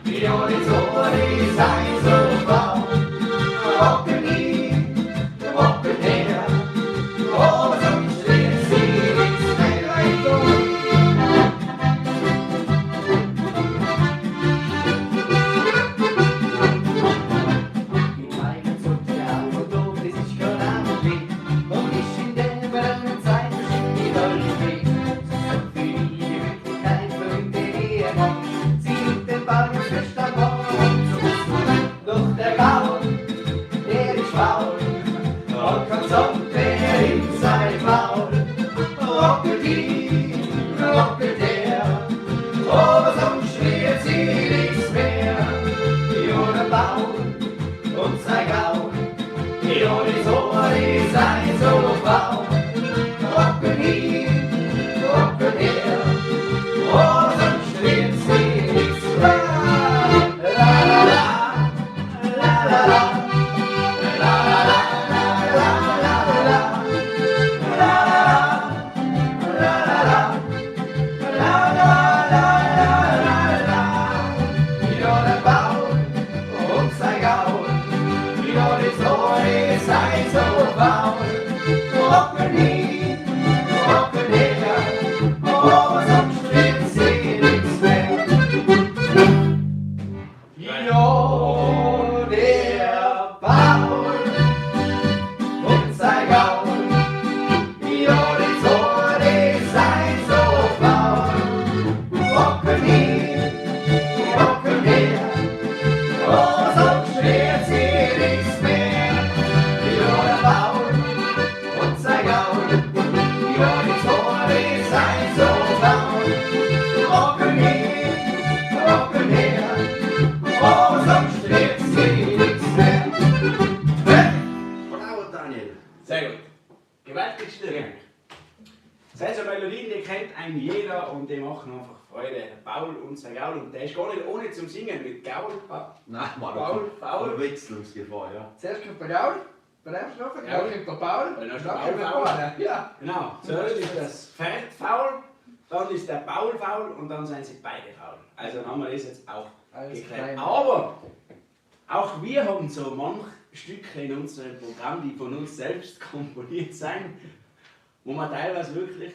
Ja, die Zore sei so faul. Hoppel die, der hoppelt der. Aber sonst wird sie nichts mehr. Mit meinem Zug der Auto, das ist kein Abend. Und ich in der brennenden Zeit bestimmt die Hölle weh. So viel Gemütlichkeit verwöhnt den Ehemann. Sie nimmt den Ball und fest am Morgen zu Doch der Gaul, der ist faul, hat kein Zopf mehr in seinem Maul. Ruckelt die, ruckelt der, aber sonst wird sie nichts mehr. Ja, der Paul und sein Gaul, ja, die Zore sei so faul. Ruckel hin, ruckel her, aber sonst wird sie nichts mehr. La la la, la la la, la la la la la la, la la la la la la la la la. Ja, der Paul und sein Gaul, ja, die Zore sei so faul. Ruckel hin, ruckel her, aber sonst wird sie nichts mehr. Ja, der Paul und sein Gaul, ja, die Zore sei so faul. Ruckel hin, ruckel her, aber sonst wird sie nichts mehr. Ja, der Paul und sein Gaul, ja, die Zore sei so faul. Ruckel hin, ruckel her, aber sonst wird sie nichts mehr. Hey! Bravo, Daniel! Sehr gut. Gewaltig still. Das sind so Melodien, die kennt ein jeder und die machen einfach Freude. Der Paul und sein Gaul. Und der ist gar nicht ohne zum Singen mit Gaul. Nein, Mann, Paul, Paul. Verwechslungsgefahr, ja. Zuerst kommt der Gaul, bei dem Schlafen, Ja. dann kommt der Paul, Dann ist der dann kommt der Paul Paul. Ja. Genau. Zuerst ist das Pferd faul, dann ist der Paul faul und dann sind sie beide faul. Also dann haben wir das jetzt auch Alles geklärt. klein. Aber auch wir haben so manch Stücke in unserem Programm, die von uns selbst komponiert sind, wo wir teilweise wirklich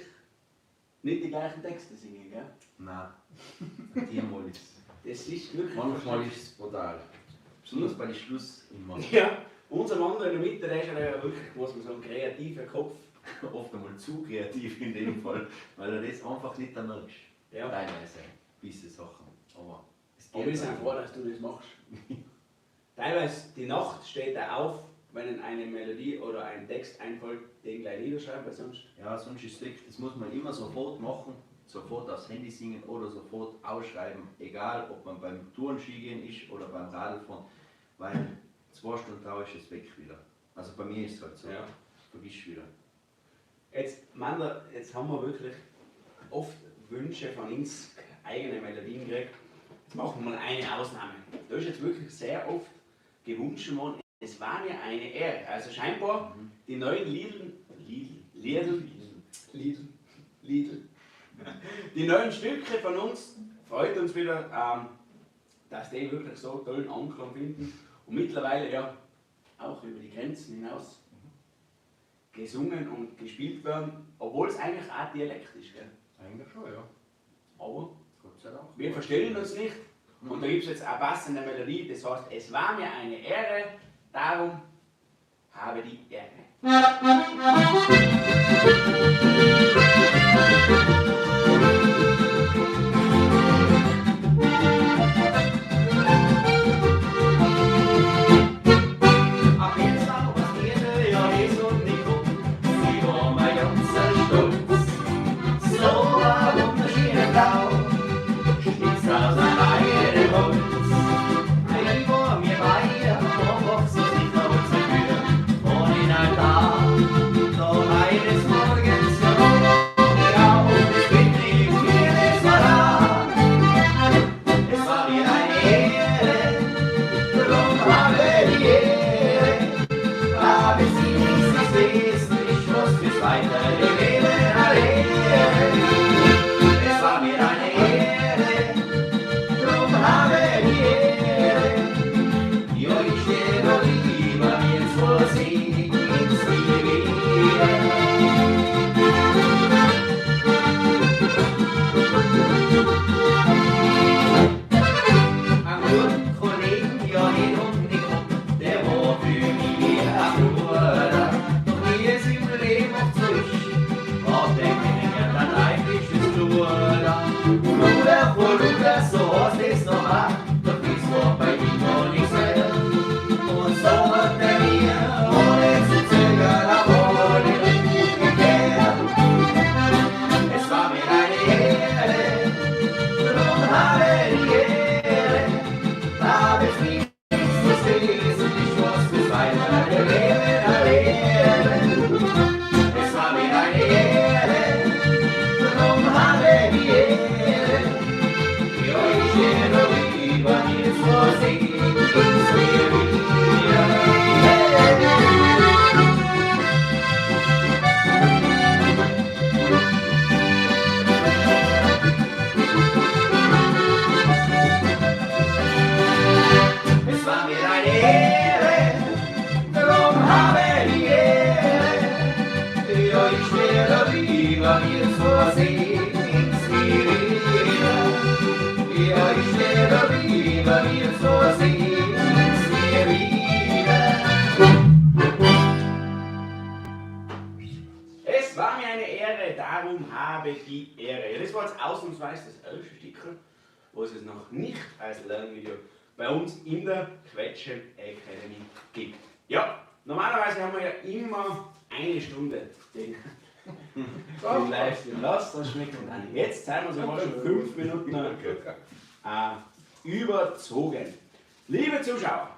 nicht die gleichen Texte singen, gell? Nein. Diesmal ist Das ist wirklich. Manchmal ist es brutal. Besonders bei den Schluss immer. Ja, unser Mann da in der Mitte, der ist ja wirklich, muss man sagen, kreativer Kopf. Oft einmal zu kreativ in dem Fall, weil du das einfach nicht dann merkst. Ja. Teilweise, gewisse Sachen. Aber es Aber wir sind dann. froh, dass du das machst. Teilweise die Nacht steht er auf, wenn ihm eine Melodie oder ein Text einfällt, den gleich niederschreiben, weil sonst. Ja, sonst ist es weg. Das muss man immer sofort machen, sofort aufs Handy singen oder sofort ausschreiben, egal ob man beim Tourenski gehen ist oder beim Radlfahren, weil 2 Stunden drauf ist es weg wieder. Also bei mir ist es halt so. Ja. Vergiss wieder. Jetzt, Mander, jetzt haben wir wirklich oft Wünsche von uns, eigene Melodien gekriegt. Jetzt machen wir mal eine Ausnahme. Da ist jetzt wirklich sehr oft gewünscht worden, es war mir eine Ehre. Also scheinbar die neuen Lidl, Lidl, Lidl, Lidl, Lidl, die neuen Stücke von uns, freut uns wieder, dass die wirklich so tollen Anklang finden und mittlerweile ja auch über die Grenzen hinaus gesungen und gespielt werden, obwohl es eigentlich auch Dialekt ist. Gell? Eigentlich schon, ja. Aber Gott sei Dank. wir verstehen uns nicht und da gibt es jetzt eine passende Melodie, das heißt, es war mir eine Ehre, darum habe die Ehre. Ach, jetzt auch was Ehre, ja, das und nicht gut. Sie war mein ganzer Stolz. So eine wunderschöne Frau, schnitzt aus einem eigenen Holz. Ich war mir bei, einfach so sicher und so früh. Und in ein Tag, da eines Morgens, ja, auf, das bin ich mir das war da. Es war mir eine Ehre, drum habe die Ehre. Aber sie ist das wesentlich, was fürs weitere Leben erleben. Es war mir eine Ehre, drum habe die Ehre. Ja, ich stehe noch lieber mir vor sie ins nie wieder. Ein guten Kollegen, ja, den und nicht um, der war für mich wie ein Bruder. Doch wie es im Leben oft so ist, hat der kennengelernt ein eifriges Bruder. Bruder, Bruder, so heißt es noch auch, doch das war bei ihm noch nicht selten. Und so hat er mir, ohne zu zögern, auf alle gegeben. Es war mir eine Ehre, drum habe die Ehre, hab es nie das wesentlich, was fürs weitere Leben erleben. Es war mir eine Ehre, drum habe die Ehre, ja, ich stehe noch lieber mir vor sich ins Leben wieder. Es war mir eine Ehre, drum habe die Ehre, ja, ich stehe noch lieber mir vor sich ins wieder. Ja, ich stehe noch lieber mir vor sich ins wieder. Es war mir eine Ehre, darum habe die Ehre. Ja, das war jetzt ausnahmsweise das erste Stickerl, was es noch nicht als Lernvideo bei uns in der Quetschen Academy gibt. Ja, normalerweise haben wir ja immer eine Stunde den Livestream. Lass das schmecken. Und jetzt sind wir sogar schon 5 Minuten überzogen. Liebe Zuschauer,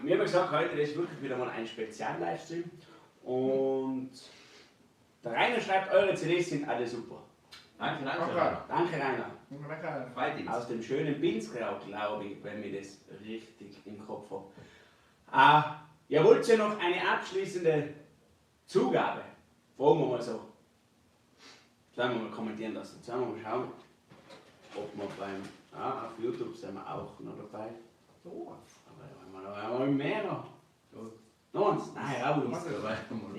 wir haben gesagt, heute ist wirklich wieder mal ein Spezial-Livestream. Und der Rainer schreibt, eure CDs sind alle super. Danke, danke. Danke. Danke, Rainer. Danke. Freut uns. Aus dem schönen Pinzgau, glaube ich, wenn ich das richtig im Kopf habe. Ja, wollt ihr noch eine abschließende Zugabe? Fragen wir mal so. Sollen wir mal kommentieren lassen. Sollen wir mal schauen, ob wir beim. Ah, auf YouTube sind wir auch noch dabei. So. Aber da haben wir mehr noch. Noch eins? Nein, hör auf.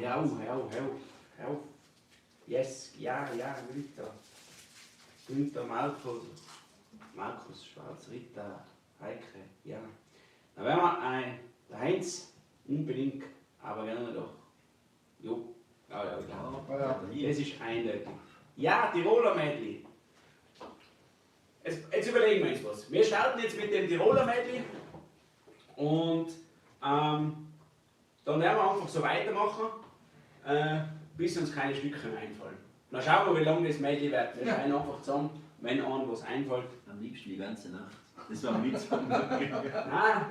Ja, hör auf, hör auf, hör auf. Yes, ja, ja, Günther. Günther, Markus, Markus Schwarz, Ritter, Heike, ja. Dann werden wir ein, der Heinz, unbedingt, aber gerne doch. Jo, Ja, ja, klar. Ja. Das ist eindeutig. Ja, Tiroler Medley. Jetzt überlegen wir uns was. Wir starten jetzt mit dem Tiroler Medley und dann werden wir einfach so weitermachen, bis uns keine Stücke mehr einfallen. Dann schauen wir, wie lange das Medley wird. Wir schreien einfach zusammen, wenn einem was einfällt. Am liebsten die ganze Nacht. Das war ein Witz. Nein,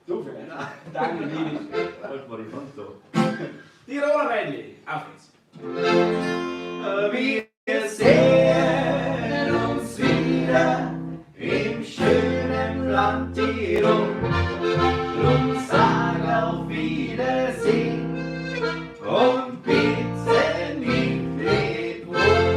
du vielleicht. Danke, Liebe. Halt mal die Hand da. Tiroler Medley, auf geht's. Wir sehen uns wieder im schönen Land Tirol. Drum sag auf Wiedersehen und bitte nicht leb wohl.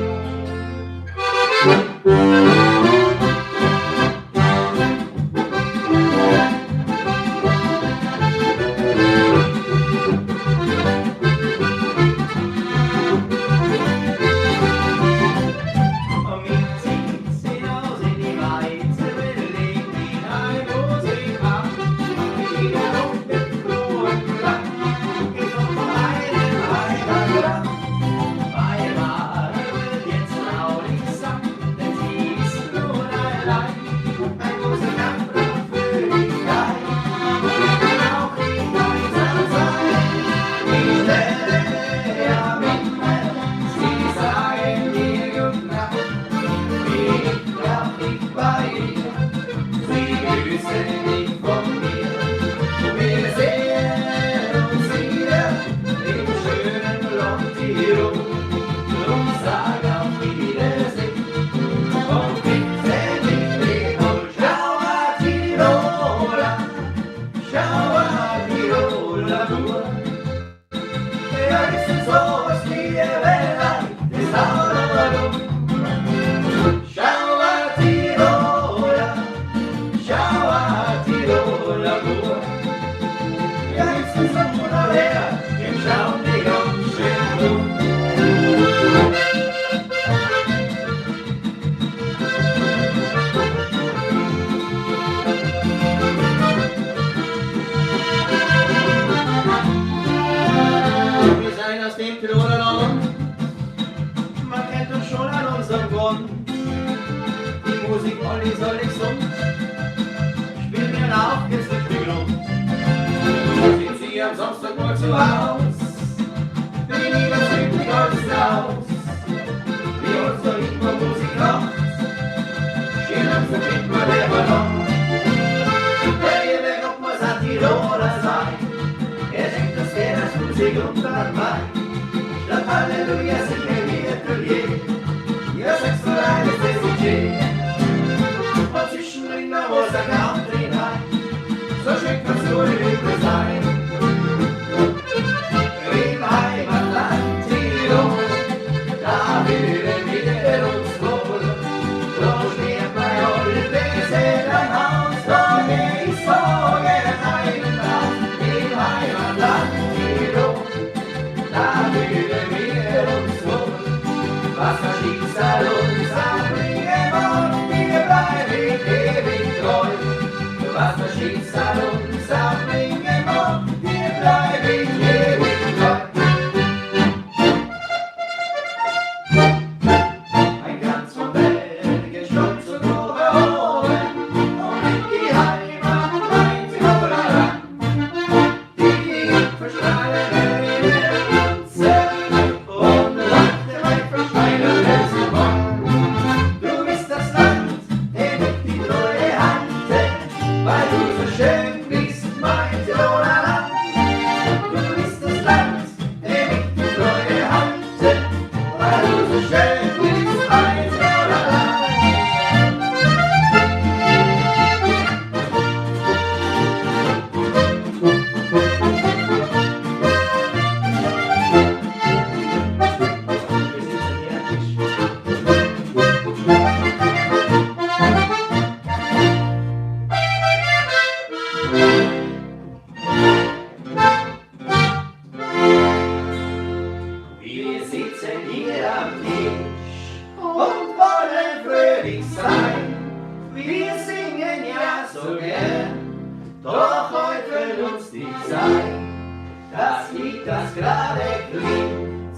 Das Lied, das gerade klingt,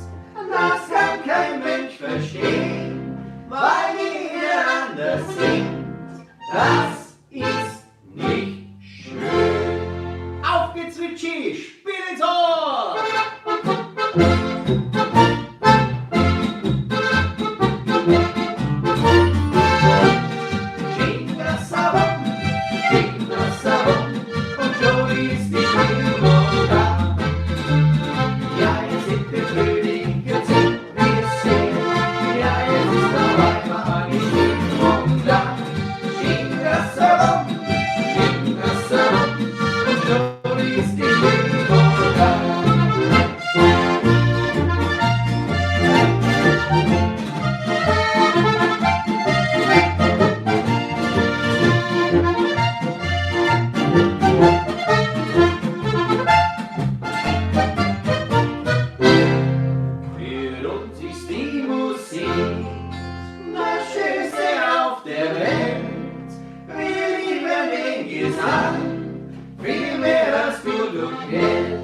das kann kein Mensch verstehen, weil jeder anders singt. Das ist nicht schön. Auf geht's, Richie, spiel ins Ohr! Schingrasabum, und schon ist die Stimmung da. Ja, jetzt sind wir fröhlich, jetzt sind wir selig. Ja, jetzt ist auf einmal die Stimmung da. Schingrasabum, Schingrasabum, und schon ist die Stimmung da. Für uns ist die Musik das Schönste auf der Welt. Wir lieben den Gesang viel mehr als Gut und Geld.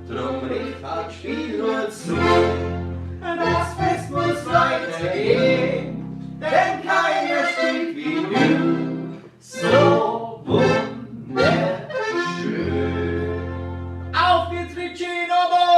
Drum Richard, spiel nur zu, das Fest muss weitergehen, denn keiner spielt wie du, so wunderschön. Auf geht's, Richie, nochmal!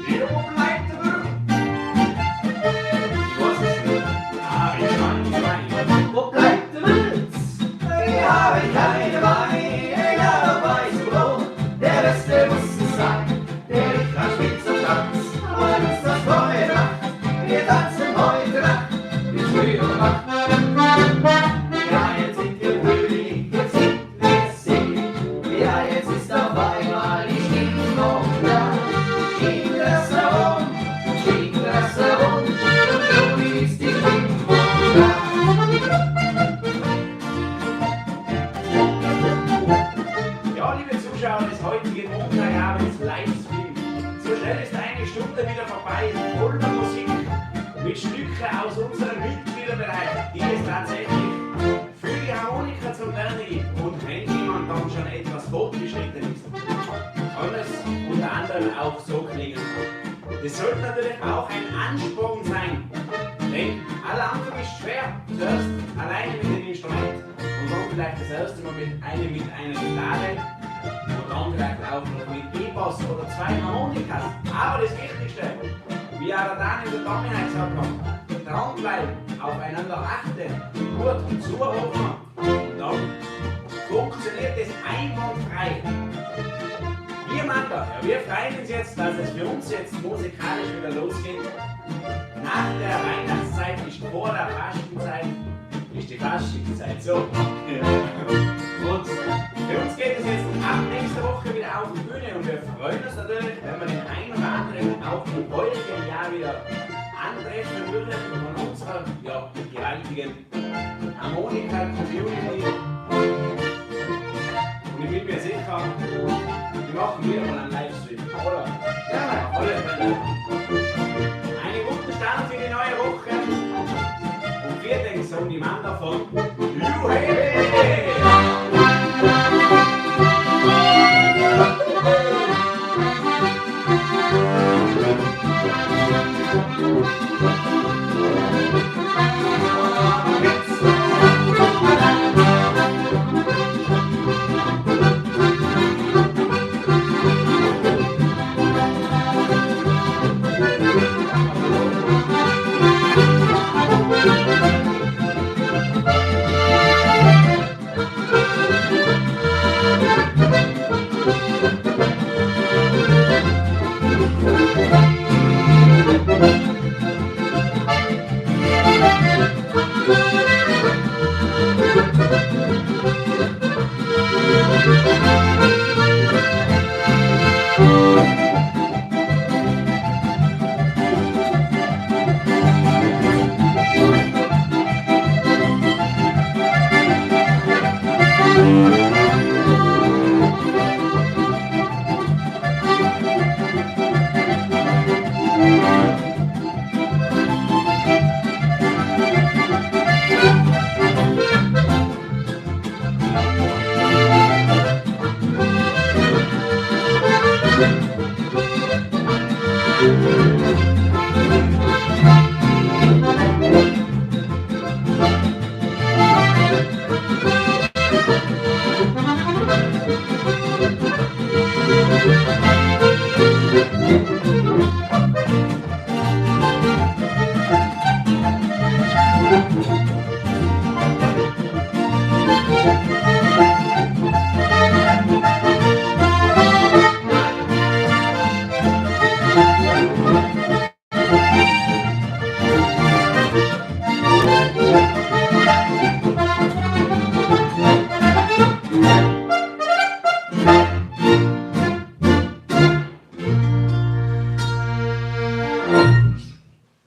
Ja, wo bleibt er? Ich weiß es nicht. Ah, ich meine, ich meine. Wo bleibt der Witz? Ich habe keine Weine, egal ob weiß oder rot. Der Beste muss es sein, der Richter spielt zum Tanz. Wollen uns das heute Nacht, wir tanzen heute Nacht, bis früh um acht. Ja, jetzt sind wir fröhlich, jetzt sind wir selig. Ja, jetzt ist auf einmal die Stimmung da. Schingrassarum, Schingrassarum, und schon ist die Stimmung da. Ja, liebe Zuschauer des heutigen Montagabends Livestream. So schnell ist eine Stunde wieder vorbei, voller Musik mit Stücke aus unserem Mitgliederbereich, die es tatsächlich für die Harmonika zum Lernen gibt. Und wenn jemand dann schon etwas fortgeschritten ist, kann es unter anderem auch so klingen. Das sollte natürlich auch ein Ansporn sein, denn aller Anfang ist schwer. Zuerst alleine mit dem Instrument und dann vielleicht das erste Mal mit einer Gitarre und dann vielleicht auch noch mit E-Bass oder zwei Harmonikas. Aber das Wichtigste, wie auch der Daniel und der Dominik gesagt haben, dranbleiben, aufeinander achten, gut zuhören und dann funktioniert es einwandfrei. Wir Manta, ja, wir freuen uns jetzt, dass es für uns jetzt musikalisch wieder losgeht. Nach der Weihnachtszeit ist vor der Fastenzeit, ist die Faschingszeit. So. Und für uns geht es jetzt ab nächster Woche wieder auf die Bühne und wir freuen uns natürlich, wenn wir den einen oder anderen auch im heurigen Jahr wieder antreffen würden von unserer, ja, gewaltigen Harmonika-Community. Und ich bin mir sicher, wir machen wieder mal einen Livestream, oder? Ja, auf alle Fälle. Einen guten Start in die neue Woche. Und wir denken so die Mann davon. Juhe! Thank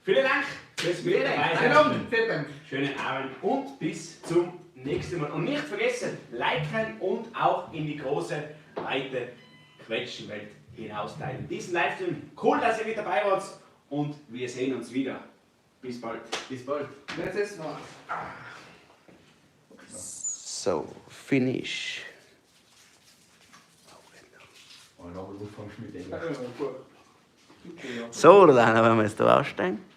Vielen Dank fürs mit dabei Schönen sein. Abend, vielen Dank. Schönen Abend und bis zum nächsten Mal. Und nicht vergessen, liken und auch in die große, weite Quetschenwelt hinausteilen. Diesen Livestream, cool, dass ihr mit dabei wart und wir sehen uns wieder. Bis bald. Bis bald. Jetzt essen wir. So, finish. Und dann fangst du mit dem. Ja, gut. Super, ja. So, dann wenn wir jetzt da aussteigen.